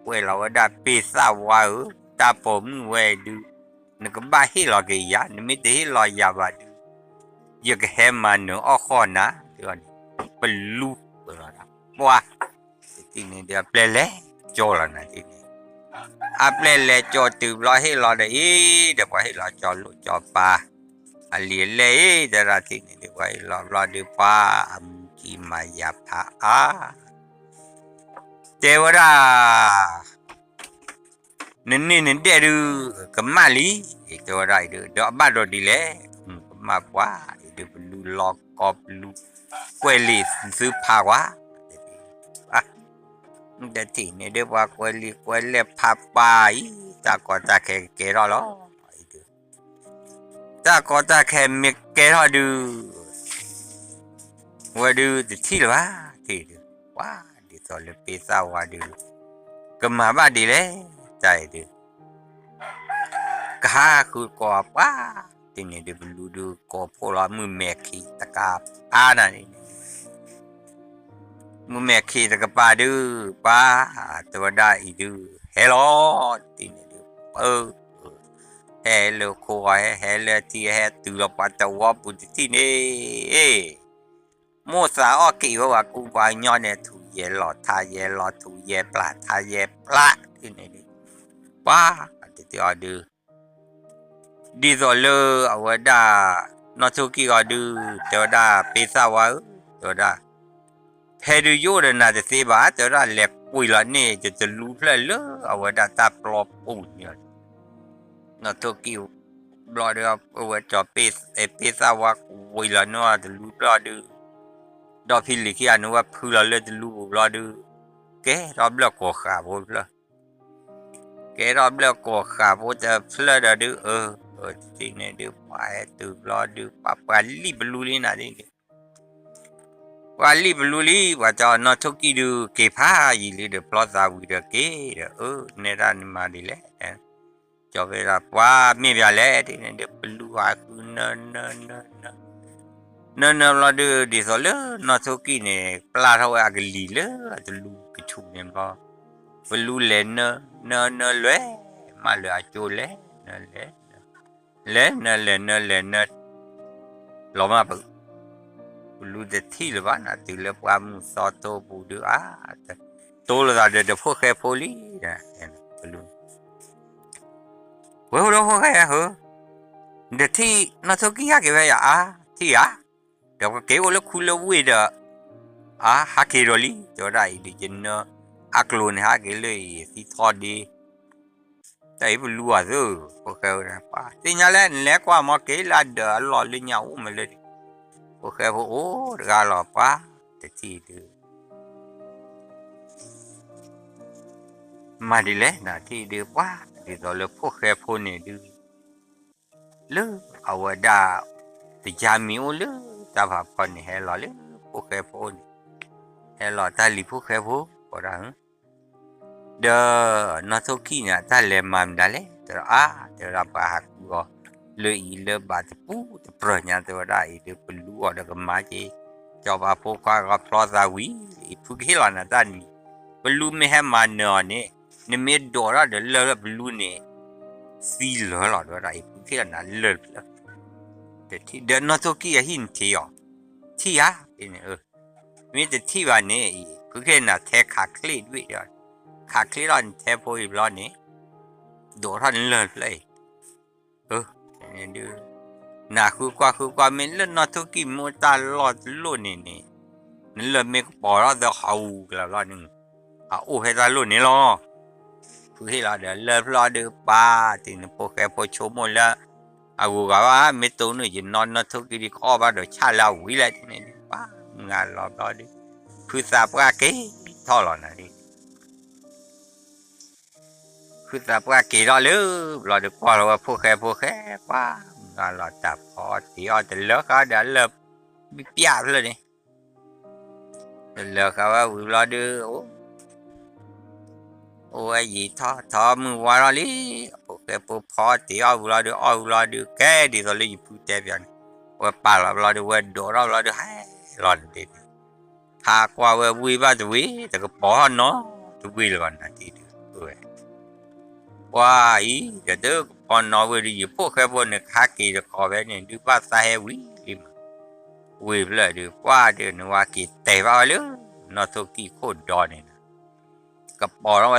ကွဲးလီၤဝဲဒၣ် ပ့ၤသၣ်ဝါဧၢ, တၢ်ပိာ်မုၣ်ဝဲဒုး နကဘၣ်ဟ့ၣ်လီၤက့ၤယၤ, နမ့ၢ်တဟ့ၣ်လီၤယၤဘၣ်ဒုး ယကဟဲမၤနၢၤအီၣ်ဃီၣ်နၤ, တဲဝဲန့ၣ် ပလူလီၤ, ပှၤ တထံၣ်န့ၣ်ဒုး အပျဲၢ်လဲၤကၠီလီၤနၤတထံၣ်န့ၣ်, အပျဲၢ်လဲၤကၠီတုၤဘျီဟ့ၣ်လီၤဒီးအံၤ ဒီးပှၤဟ့ၣ်လီၤကၠီလိာ်ကၠီပၤ အလံာ်အလဲၢ်အံၤ တဲဒၣ်တထံၣ်န့ၣ်ဒုး ပှၤဟ့ၣ်လီၤဘျီဒုး ပှၤအမူကံမၤယၤဖးအါ တဲဝဲဒၣ် နန့ၢ်နဒဲၣ်ဒုး ကမၣ်လံ, တဲဝဲဒၣ်အံၤဒုး ဒီးအဘၣ်ဒိးဒ်လဲၣ်, ကမၣ်ပှၤအံၤဒုး ပလူလီၤကီၢ်ပလူ ကွဲးလံာ်သုဖးကွၢ်, တထံၣ်န့ၣ်ဒုး ပှၤကွဲးလံာ်ကွဲးလဲၢ်ဖးပှၤအံၤ တၢ်ကီတၢ်ခဲကကဲထီၣ်လီၤ, အံၤဒုး တၢ်ကီတၢ်ခဲမ့ၢ်ကဲထီၣ်ဒုး ဝဲဒုးတထံၣ်လၢၤဘၣ်, တထံၣ်ဒုး ပှၤဒ်သိးလၢပ့ၤသၣ်ဝါဒုး ကမၤဘၣ်ဒ်လဲၣ်, တၢ်အံၤဒုး ကဟးဃုာ်ကိးပှၤ, တထံၣ်န့ၣ်ဒုး ပလူဒုးကိးဖှိၣ်လီၤ မုၢ်မဲာ်ခံတကပၤနၤန့ၣ် မုၢ်မဲာ်ခံတကပၤဒုး ပှၤ တဲဝဲဒၣ်အံၤဒုး ဟဲလီၤ, တထံၣ်န့ၣ်ဒုး ပၢ ဟဲလၢခိၣ်ဂီၤ ဟဲဟဲလၢထံ ဟဲတုၤလီၤပှၤတဝီပူၤတထံၣ်န့ၣ် မိၢ်သးအီၣ်က့ၤဝဲပှၤကူပှၤကညီန့ၣ် ထူၣ်ယဲၢ်လီၤထါယဲၢ်လီၤ ထူၣ်ယဲၢ်ပျၢ်ထါယဲၢ်ပျၢ် တထံၣ်န့ၣ်ဒုး ပှၤ တထံၣ်အီၤဒုး ဒ်သိးလၢအဝဲဒၣ် နီၢ်ထိၣ်ကံၢ်အီၤဒုး တဲဝဲဒၣ် ပ့ၤသၣ်ဝါဧၢ, တဲဝဲဒၣ် ဖဲဒုးယအိၣ်ဒီးနၤတသ့ဘၣ်, တဲဝဲဒၣ် လဲၤကွံာ်လီၤန့ၣ် ယတလူၤဖျၢၣ်လၢအဝဲဒၣ်တၢ်ပျီပူၤန့ၣ်, နီၢ်ထိၣ်ကံၢ်ဘျီဒီး အဝဲကၠီၤ ပ့ၤသၣ်ဝါကွံာ်လီၤန့ၣ်တလူၤဖျၢၣ်အီၤဒုး, ဒီးဖံလံၤခံဂၤန့ၣ် ဝဲဖုလီၤလၢတလူပူၤဘျီဒုး, ကဲထီၣ်ဘျၢၣ်ကိးဃာ်ဖိတဖျၢၣ်, ကဲထီၣ်ဘျၢၣ်ကိးဃာ်ဖိတဖျၢၣ်ဒီးဒုး, အၢ, တထံၣ်န့ၣ်ဒုး ပှၤဟဲတုၤဘျီဒုး ပှၤပှၤလံၣ်ပလူလံနၤဒ်န့ၣ်, ပှၤလံၣ်ပလူလံ, ပှၤတဲအီၤနီၢ်ထိၣ်ကံၢ်ဒုး က့ၤဖးယံာ်လံဒီး ဖျီသးဝံၤဒီးက့ၤဒီး, အၢ, နဲဒၣ်န့ၣ်မၤဒ်လဲၣ်, ကၠီၤဝဲဒၣ် ပှၤမ့ၢ်ပှၤလဲၣ် တထံၣ်န့ၣ်ဒုး ပလူဟးဃုနၢနၢနၢနၢ နၢနၢဘျီဒုး ဒ်သိးလၢနီၢ်ထိၣ်ကံၢ်န့ၣ် ပျၢ်ထီၣ်ဝဲအကလံၤလၢအတလူကဆူးန့ၣ်ဘျီ, ပလူလဲၤနၢ, နၢနၢလဲၤ, မၤလၢအကၠိလဲၤ, နၢလဲၤ, လဲၤနၢလဲၤနၢလဲၤနၢ, လီၤမၢ်ပ, ပလူတထံၣ်လၢၤဘၣ်နၤ တုၤလၢပှၢ်မုၢ်သီထိပူၤဒုးအါ, တိလိာ်သးဒီးတဖိၣ်ဃဲဖိလံ, ပလူ ဝဲအိၣ်ဒီးဖိၣ်ဃဲဧၢ, နတထံၣ်နီၢ်ထိၣ်ကံၢ်ဟဲက့ၤဝဲယၤအါ, ထံၣ်ဧါ, ဒီးပက့ၤအိၣ်လၢခူလၢဝ့ၢ်ဒီး, အါ ဟဲက့ၤဒီးလံ, တဲဝဲဒၣ်အံၤဒုး ယနၢအကျိၤန့ၣ် ဟဲက့ၤလၢအံၤသံထီဒ့, တၢ်အံၤပလူအီၤသု, ဖိၣ်ဃဲဝဲဒၣ် ပှၤသ့ၣ်ညါလဲၣ် နလဲၤကွၢ်မ့ၢ်က့ၤလၢအဒၢးအလီၢ်လၢညါအိၣ်မးလၢဒုး, ဖိၣ်ဃဲဖိအိၣ်တဂၤလီၤ ပှၤတထံၣ်ဒုး မၤဒ်လဲၣ် နထံၣ်ဒုးပှၤ ဒ်သိးလၢဖိၣ်ဃဲဖိန့ၣ်ဒုး, လၢအဝဲဒၣ် တယါမံၤအိၣ်လၢတၢ်ဖးဖီန့ၣ် ဟဲလီၤလၢဖိၣ်ဃဲဖိန့ၣ်, ဟဲလီၤတၢ်လံၤဖိၣ်ဃဲဖိ, ဒီးနီၢ်ထိၣ်ကံၢ်န့ၣ် အတၢ်လဲၤမၤမနုၤလဲၣ် တဲဒၣ်အါ, တဲဝဲဒၣ်ပှၤဟးဃုအီၤ လၢအံၤလၢဘၣ်တပူၤတပြၢၤညါ တဲဝဲဒၣ်အံၤဒုး ပလူအီၤဒီးကမၤက့ၤ, စီၤပၤဖိခွါဂီၤဖျီသးဝံၤ, အံၤဖုကဟ့ၣ်လီၤနၤတၢ်နံၤ, ပလူမ့ၢ်ဟဲမၤနၢၤအီၤန့ၣ်, နမ့ၢ်ဒိးထီၣ်ဒီးလၢၢ်ပလူန့ၣ်, သံလၢာ်လီၤ တဲဝဲဒၣ်အံၤဖုကဟ့ၣ်လီၤနၤလၢၢ်တဖျၢၣ်, ဒီးနီၢ်ထိၣ်ကံၢ်အဟံၣ်န့ၣ်ထံၣ်အီၤ, ထံၣ်ဧါ, မ့ၢ်တထံၣ်ဘၣ်န့ၣ်အံၤ ဖုကဟ့ၣ်နၤထဲခးချ့တဘ့ၣ်ဒီး, ခးချ့ထီၣ်နထဲဖိအံၤဘျီန့ၣ်, ဒိးထီၣ်နလၢၢ်တဖျၢၣ်အံၤ, နဃုကွၢ်ဃုကွၢ် မ့ၢ်လၢနီၢ်ထိၣ်ကံၢ်မ့ၢ်အိၣ်တၢ်လီၢ်တလိၣ်န့ၣ်န့ၣ်, နလၢၢ်မ့ၢ်ကပီၤထီၣ်သဟီၣ်အူကလၢၤဘျီန့ၣ်, အအိၣ်ဖဲတၢ်လိၣ်န့ၣ်လီၤ. ဖုဟ့ၣ်လီၤဒီးလၢၢ်ဖျၢၣ်ဒုးပၢ်, တထံၣ်န့ၣ်ဖိၣ်ဃဲဖိဆိကမိၣ်လၢအဂုၤအဂၤဘၣ်, မ့ၢ်တိၢ်န့ၣ် ယနီၢ်နီၢ်ထိၣ်ကံၢ်ဒုးကအီၣ်ဘၣ်ဒီးဆၣ်လၢအဝံၤလဲၣ် တထံၣ်န့ၣ်ဒုးပၢ်, မုၢ်ဂၤလီၤဘျီဒုး, ဖုသးပှၢ်က့ၤထီၣ်လီၤနၤဒ် ဖုသးပှၢ်က့ၤထီၣ်လၢ ဘျီဒုးကွၢ်လီၤဝဲဖိၣ်ဃဲဖိၣ်ဃဲ, ပှၤမုၢ်ဂၤလီၤတၢ်ဖီတ့ၢ်အီၣ်တလၢဃာ်ဒီးလၢၢ်, ပျၢ်ဖျၢၣ်န့ၣ်, တလၢဃာ်ဝဲဝံၤဘျီဒုး, အိၣ်ဝဲယံာ်ထီၣ်ထီၣ်မုၢ်ဝါထီၣ်လံ, ဖိၣ်ဃဲဖိဖီတ့ၢ်အီၣ်ဝံၤဘျီဒုး အီၣ်ဝံၤဘျီဒုး ကဲဒ်သိးလၢယဖုတဲပၠးန့ၣ်, ဝဲပာ်လီၤဘျီဒုး ဝဲဒိးထီၣ်ဘျီဒုး ဟဲလီၤန့ၣ်ဒ်န့ၣ်, ဟးကွၢ်ဝဲဝ့ၢ်ဘၣ်တဝ့ၢ် တကပီၤထီၣ်နီတဝ့ၢ်လၢၤဘၣ်နၤတထံၣ်ဒုး, ဝဲ ပှၤအံၤ ဒီးတကပီၤနီၣ်ဝ့ၢ်ဒီး ယဖိၣ်ဃဲဖိန့ၣ် ကဟးက့ၤတကီၢ်ဖဲန့ၣ် ဒုးဘၣ်သးဟဲဝံၤလံမး, ဝ့ၢ်ဖျၢၣ်ဒုး ပှၤဒုးန့ၣ် ဝဲက့ၤတဲာ်ဘၣ်ဝဲလၢ နီၢ်ထိၣ်ကံၢ်ခိၣ်ဒီန့ၣ်လီၤ, ကပီၤထီၣ်ဝဲသ့ၣ်ဟးအုးလီၤအီၤ အိၣ်ဝဲဘျီဝဲလီၤလီၤလီၤလီၤ,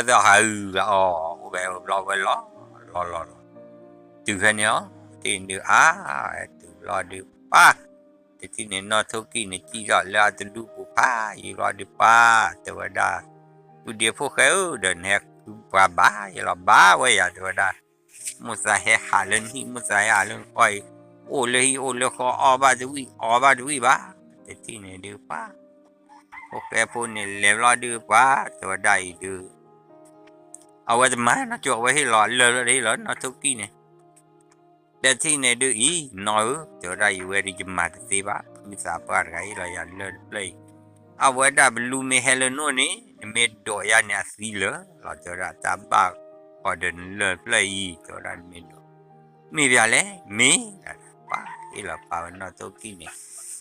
တုၤဖဲန့ၣ်လီၤ, တထံၣ်န့ၣ်ဒုး အါ, တုၤဘျီဒုး ပှၤ တထံၣ်န့ၣ် နီၢ်ထိၣ်ကံၢ်န့ၣ် စံၣ်ထီၣ်လၢအတလူပူၤဖးယံၤဘျီဒုး ပှၤ တဲဝဲဒၣ်, ပုၢ်ဒ့ဖိၣ်ဃဲဧၢ, ဒီးနဟဲဃုပှၤဘၣ်ယဲလီၤ ဘၣ်ဝဲယၤ တဲဝဲဒၣ်, မိၣ်သးဟဲဟးလၢနဟံၣ် မိၣ်သးဟဲဟးလၢနဃီအံၤ, အိၣ်လၢဟံၣ်အိၣ်လၢဃီ အီၣ်ဘၣ်တဝံၣ် အီဘၣ်တဝံၣ်ဘၣ်, တထံၣ်န့ၣ်ဒုး ပှၤ ဖိၣ်ဃဲဖိန့ၣ် လဲၤဘျီဒုး ပှၤ တဲဝဲဒၣ်အံၤဒုး အဝဲတမၤနီတကၠိ အဝဲဟ့ၣ်လီၤလၢၢ်လၢဟ့ၣ်လီၤနီၢ်ထိၣ်ကံၢ်န့ၣ်, တထံၣ်န့ၣ်ဒုးအံၤ နီၢ်ဧၢ, တဲဝဲဒၣ်အံၤ ဝဲဒုးယမၤတသ့ဘၣ်, ဖုသးပှၢ်တဂၤဟ့ၣ်လီၤယၤလၢၢ်တဖျၢၣ်အံၤ, အဝဲဒၣ်ပလူမ့ၢ်ဟဲလၢနအိၣ်န့ၣ် နမ့ၢ်ဒိးယၤန့ၣ်အသံလၢာ်လီၤ တဲဝဲဒၣ် တၢ်ဘၣ်ဃီၤဒီးနလၢၢ်တဖျၢၣ်အံၤ တဲဝဲဒၣ်နမ့ၢ်ဒိး, မ့ၢ်ပှၤလဲၣ် မ့ၢ်ဒၣ် ပှၤဟ့ၣ်လီၤပာ်ဝဲနီၢ်ထိၣ်ကံၢ်န့ၣ်,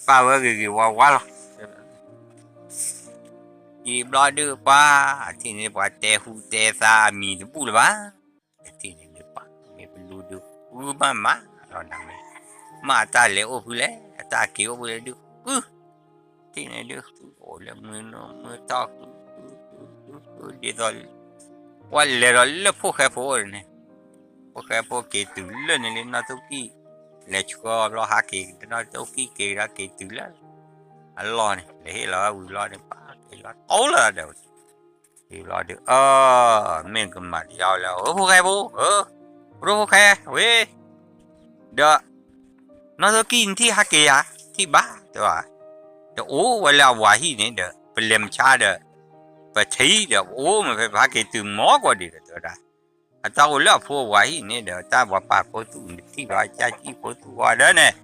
ပာ်ဝဲဂ့ၤဂ့ၤဝါဝါလီၤ ယံာ်ဘျီဒုးပှၤ အထံၣ်န့ၣ်ပှၤတဲဟူးတဲသါအမံၤတဘူၣ်လၢၤဘၣ်, အထံၣ်န့ၣ်ဒုးပှၤ မ့ၢ်ပလူဒုးဃုမးမးလီၤနၤမ့ၢ်, မ့ၢ်အတၢ်လဲၤအိၣ်ဖုလဲၣ် အတၢ်က့ၤအိၣ်ဖုလဲၣ်ဒုးဃု, ထံၣ်န့ၣ်ဒုးဃုအိၣ်လၢမုၢ်နုာ်မုၢ်ထီၣ်ဃု, ဃုဃုဃုဃုဒ်သိး ပှၤလဲၤဒီးလၢဖိၣ်ဃဲဖိန့ၣ်, ဖိၣ်ဃဲဖိက့ၤတုၤလၢန့ၣ်လံနီၢ်ထိၣ်ကံၢ်, လဲၤဆှၢဘျီဟးက့ၤ နီၢ်ထိၣ်ကံၢ်က့ၤဒီးက့ၤတုၤလၢ အလီၢ်န့ၣ် လဲၤဟ့ၣ်လီၤဝဲဝံၤလီၤန့ၣ် ပှၤက့ၤလီၤတိလၢဒီး ဝံၤဘျီဒုး အၢ မ့ၢ်ကမၤဒ်အီၤလၢ အၢ ဖိၣ်ဃဲဖိ အၢ ပဒိၣ်ဖိၣ်ဃဲ ဝဲ ဒီး နီၢ်ထိၣ်ကံၢ်နထံၣ်ဟးက့ၤယၤ ထံၣ်ဘၣ် တဲဝဲ, တ တအိၣ်ဝဲလၢအဝၤဟံၣ်န့ၣ်ဒီး ပလဲၤမဆါဒီး ပထံၣ်ဒီး ပအိၣ်မ့ၢ်ဖဲပဟဲက့ၤတုၤမီၢ်ကီၢ်ဒံးဒီး တဲဝဲဒၣ်, အတၢ်အိၣ်လၢအဖိအဝၤဟံၣ်န့ၣ်ဒီး တၢ်ပှၤပာ်ဖိသူၣ်န့ၣ် ထံၣ်ဘၣ်ကၢ်ကံၣ်ဖိသူၣ်ဝါဒီးန့ၣ်,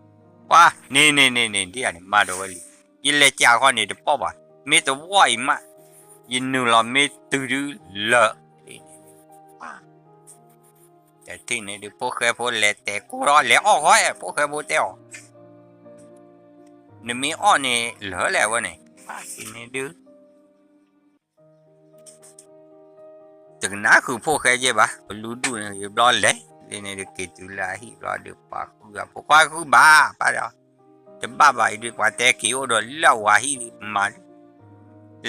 ပှၤန့ၣ်န့ၣ်န့ၣ်န့ၣ် ဒ်အန့ၣ်မၤဒီးဝဲလံ, ယလဲၤကးဃီန့ၣ်တပီၢ်ဘၣ်, မ့ၢ်တဝီၢ်အံၤမး ယနုာ်လီၤမ့ၢ်တုၤဒုလၢာ် တထံၣ်န့ၣ်ဒုး ဖိၣ်ဃဲဖိလဲၤတဲာ်ကိၢ်ထီၣ် လဲၤအီၣ်ဃီ ဖိၣ်ဃဲဖိတဲအီၤ, နမ့ၢ်အီၣ်န့ၣ်လၢာ်လဲၣ်ဝဲန့ၣ်, ပှၤစံးန့ၣ်ဒုး တကနၣ်ဃုာ်ဖိၣ်ဃဲယဲၢ်ဘၣ်, ပလူဒူၣ်န့ၣ် ယဘျီလဲၤ လၢန့ၣ်ဒုး က့ၤတုၤလၢအဟံၣ်ဘျီဒုး ပှၤဃုအဖိခွါဃုဘၣ် ပၢ်ဒီး, တဘၣ်ဘၣ်အံၤဒုး ပှၤတဲက့ၤအိၣ်ဒီးလၢအဝၤဟံၣ်ဒုး မၤဒုး,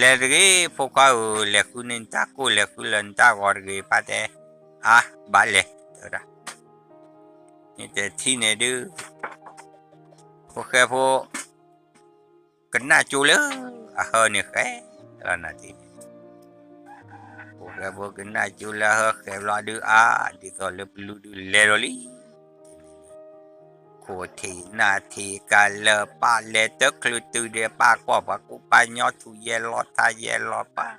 လဲၤတဂ့ၤ ဖိခွါဧၢ, လဲၤဃုန့ၢ်နတၢ်ကိၢ် လဲၤဃုလၢနတၢ်ဂီၤတဂ့ၤ ပၢ်တဲ, အါ ဘၣ်လဲၤ တဲဝဲဒၣ်, န့ၣ်တထံၣ်န့ၣ်ဒုး ဖိၣ်ဃဲဖိ ကနၣ်ကၠိလၢအဟၢန့ၣ်ဃဲလီၤနၤတထံၣ်န့ၣ်, ဖိၣ်ဃဲဖိကနၣ်ကၠိလၢအဟၢဃဲဘျီဒုး အါ ဒ်သိးလၢပလူဒုးလဲၤလီၤလံ, ခိၣ်ထံးနၢ်ထံးကးလၢပၢ်လဲၤတချုးတုၤဒီး ပၢ်ကွၢ်ပှၤကူပၢ်ညီထူၣ်ယဲၢ်လီၤထါယဲၢ်လီၤပၢ်,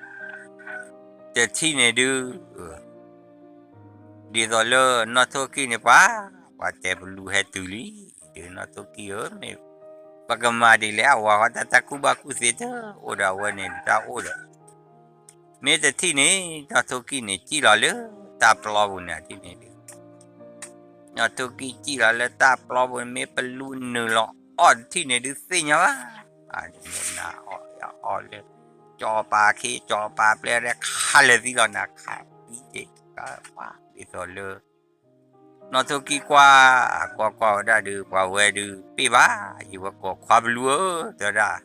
တထံၣ်န့ၣ်ဒုး ဒ်သိးလၢနီၢ်ထိၣ်ကံၢ်န့ၣ်ပှၤ, ပှၤတဲပလူဟဲတုၤလံ, ဒုးနီၢ်ထိၣ်ကံၢ်ဧၢ, မ့ၢ်ပကမၤဒ်လဲၣ် အဝၤဃီတၢ်တၢ်ကူၣ်ဘၣ်ကူၣ်သ့တအိၣ်ဒီးအဝဲန့ၣ် တၢ်အိၣ်ဒီး, မ့ၢ်တထံၣ်န့ၣ် နီၢ်ထိၣ်ကံၢ်န့ၣ် စံၣ်လီၤလၢတၢ်ပျီပူၤန့ၣ် တထံၣ်န့ၣ်ဒုး နီၢ်ထိၣ်ကံၢ်စံၣ်လီၤလၢတၢ်ပျီပူၤန့ၣ် မ့ၢ်ပလူနုာ်လီၤအီၣ်တထံၣ်န့ၣ်ဒုးသ့ၣ်ညါဘၣ်, နအီၣ်အီၣ်လၢ ကၠီၤပၤခ့ ကၠီၤပၤပျဲၢ်ဒီး ခးလဲၤသံလီၤနၤ ခးသံက့ၤကပၤ ဒ်သိးလၢ နီၢ်ထိၣ်ကံၢ်ကွၢ်, ကွၢ်ကွၢ်ဝဲဒၣ်ဒုး ပှၤဝဲဒုး ပ့ၢ်ဘၣ် ယဝဲကိးခွါပလူဧၢ တဲဝဲဒၣ်,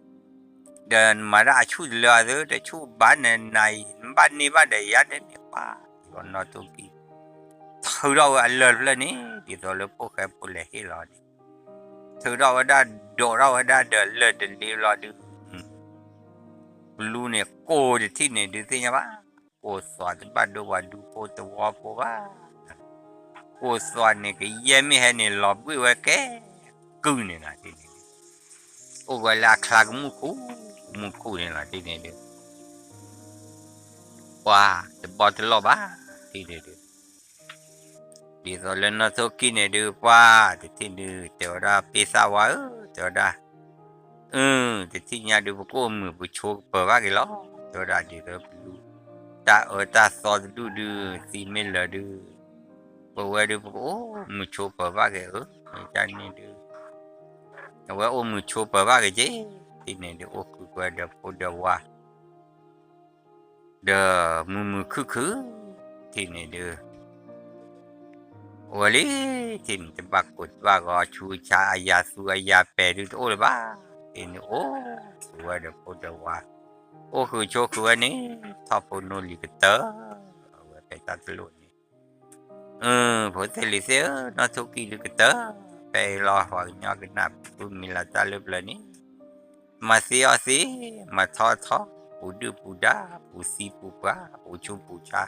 ဒီးနမၤဒၣ်အဆူၣ်တလၢအသၢ တဆူၣ်ဘၣ်နနၤအံၤ နဘၣ်န့ၢ်ဘၣ်ဒီးယၤန့ၣ်န့ၣ်ပှၤ, ယဝဲနီၢ်ထိၣ်ကံၢ် ထုးထီၣ်ဝဲအလၢၢ်တဖျၢၣ်န့ၣ် ဒ်သိးလၢဖိၣ်ဃဲဖိလဲၤဟ့ၣ်လီၤန့ၣ်, ထုးထီၣ်ဝဲဒၣ် ဒိးထီၣ်ဝဲဒၣ်ဒီးလၢၢ်တလ့ဘျီဒုး ပလူန့ၣ် ကိးတထံၣ်န့ၣ်ဒုးသ့ၣ်ညါဘၣ်, ကိးသွးတဘၣ်ဒိပှၤဒူဖိတဝီဖိဘၣ်, ကိးသွးန့ၣ် ကယဲၢ်မ့ၢ်ဟဲန့ၣ် လီၤဘှံးဝဲကဲကုၢ်န့ၣ်လီၤတထံၣ်န့ၣ်ဒုး, အိၣ်ဝဲလၢအချါကမူၣ်ခူၣ် ကမူၣ်ခူၣ်န့ၣ်လီၤတထံၣ်န့ၣ်ဒုး ပှၤတဘီတလီၢ်ဘၣ် တထံၣ်န့ၣ်ဒုး ဒ်သိးလၢနီၢ်ထိၣ်ကံၢ်န့ၣ်ဒုး ပှၤတထံၣ်ဒုး တဲဝဲဒၣ် ပ့ၢ်သၣ်ဝါဧၢ တဲဝဲဒၣ်, အၢ တထံၣ်ညါဒုး ပကအိၣ်မုာ်ပဆိးကပၢၤဘၣ်က့ၤလီၤ တဲဝဲဒၣ် ဒ်သိးပလူ တၢ်အၢတၢ်သီတဒူၣ်ဒုး သံမ့ၢ်လၢာ်ဒုး ပဝဲဒုး ပကအိၣ်မုာ်ဆိးပၢၤဘၣ်က့ၤဧၢ မ့ၢ်ကန့ၣ်ဒုး အဝဲအိၣ်မုာ်ဆိးပၢၤဘၣ်က့ၤက့ၤ တထံၣ်န့ၣ်ဒုး အိၣ်ဃုာ်ကွံာ်ဒီးဖိဒီးဝၤ ဒီးမုာ်မုာ်ခုၣ်ခုၣ် တထံၣ်န့ၣ်ဒုး အဝဲလံ တထံၣ်န့ၣ် တဘၣ်ကိၢ်တဘၣ်ဂီၤ ဆူးဆါအယၤသူအယၤပဲာ်ဒုးတအိၣ်လၢၤဘၣ် တထံၣ်န့ၣ် အိၣ်ဃုာ်ဝဲဒီးဖိဒီးဝၤ အိၣ်ဃုာ်ဆိးဃုာ်ဝဲန့ၣ် ထီၣ်ဖိနိလံၤကတၢၢ် အဝဲဖဲတၢ်တလိၣ်န့ၣ် ဖိသ့ၣ်လံၤသ့ၣ်ဧၢ နီၢ်ထိၣ်ကံၢ်ဒုးကတၢၢ် ဖဲအံၤလီၤ ပှၤကညီကနၣ်ဃုမံၤလီၤတၢ်လၢပျၢၤန့ၣ် မၤသ့အီၣ်သ့ မၤထီထီ ပူၤဒုၣ်ပူၤဒါ ပူၤသံပူၤပှၢ် ပူၤဆူးပူၤဆါ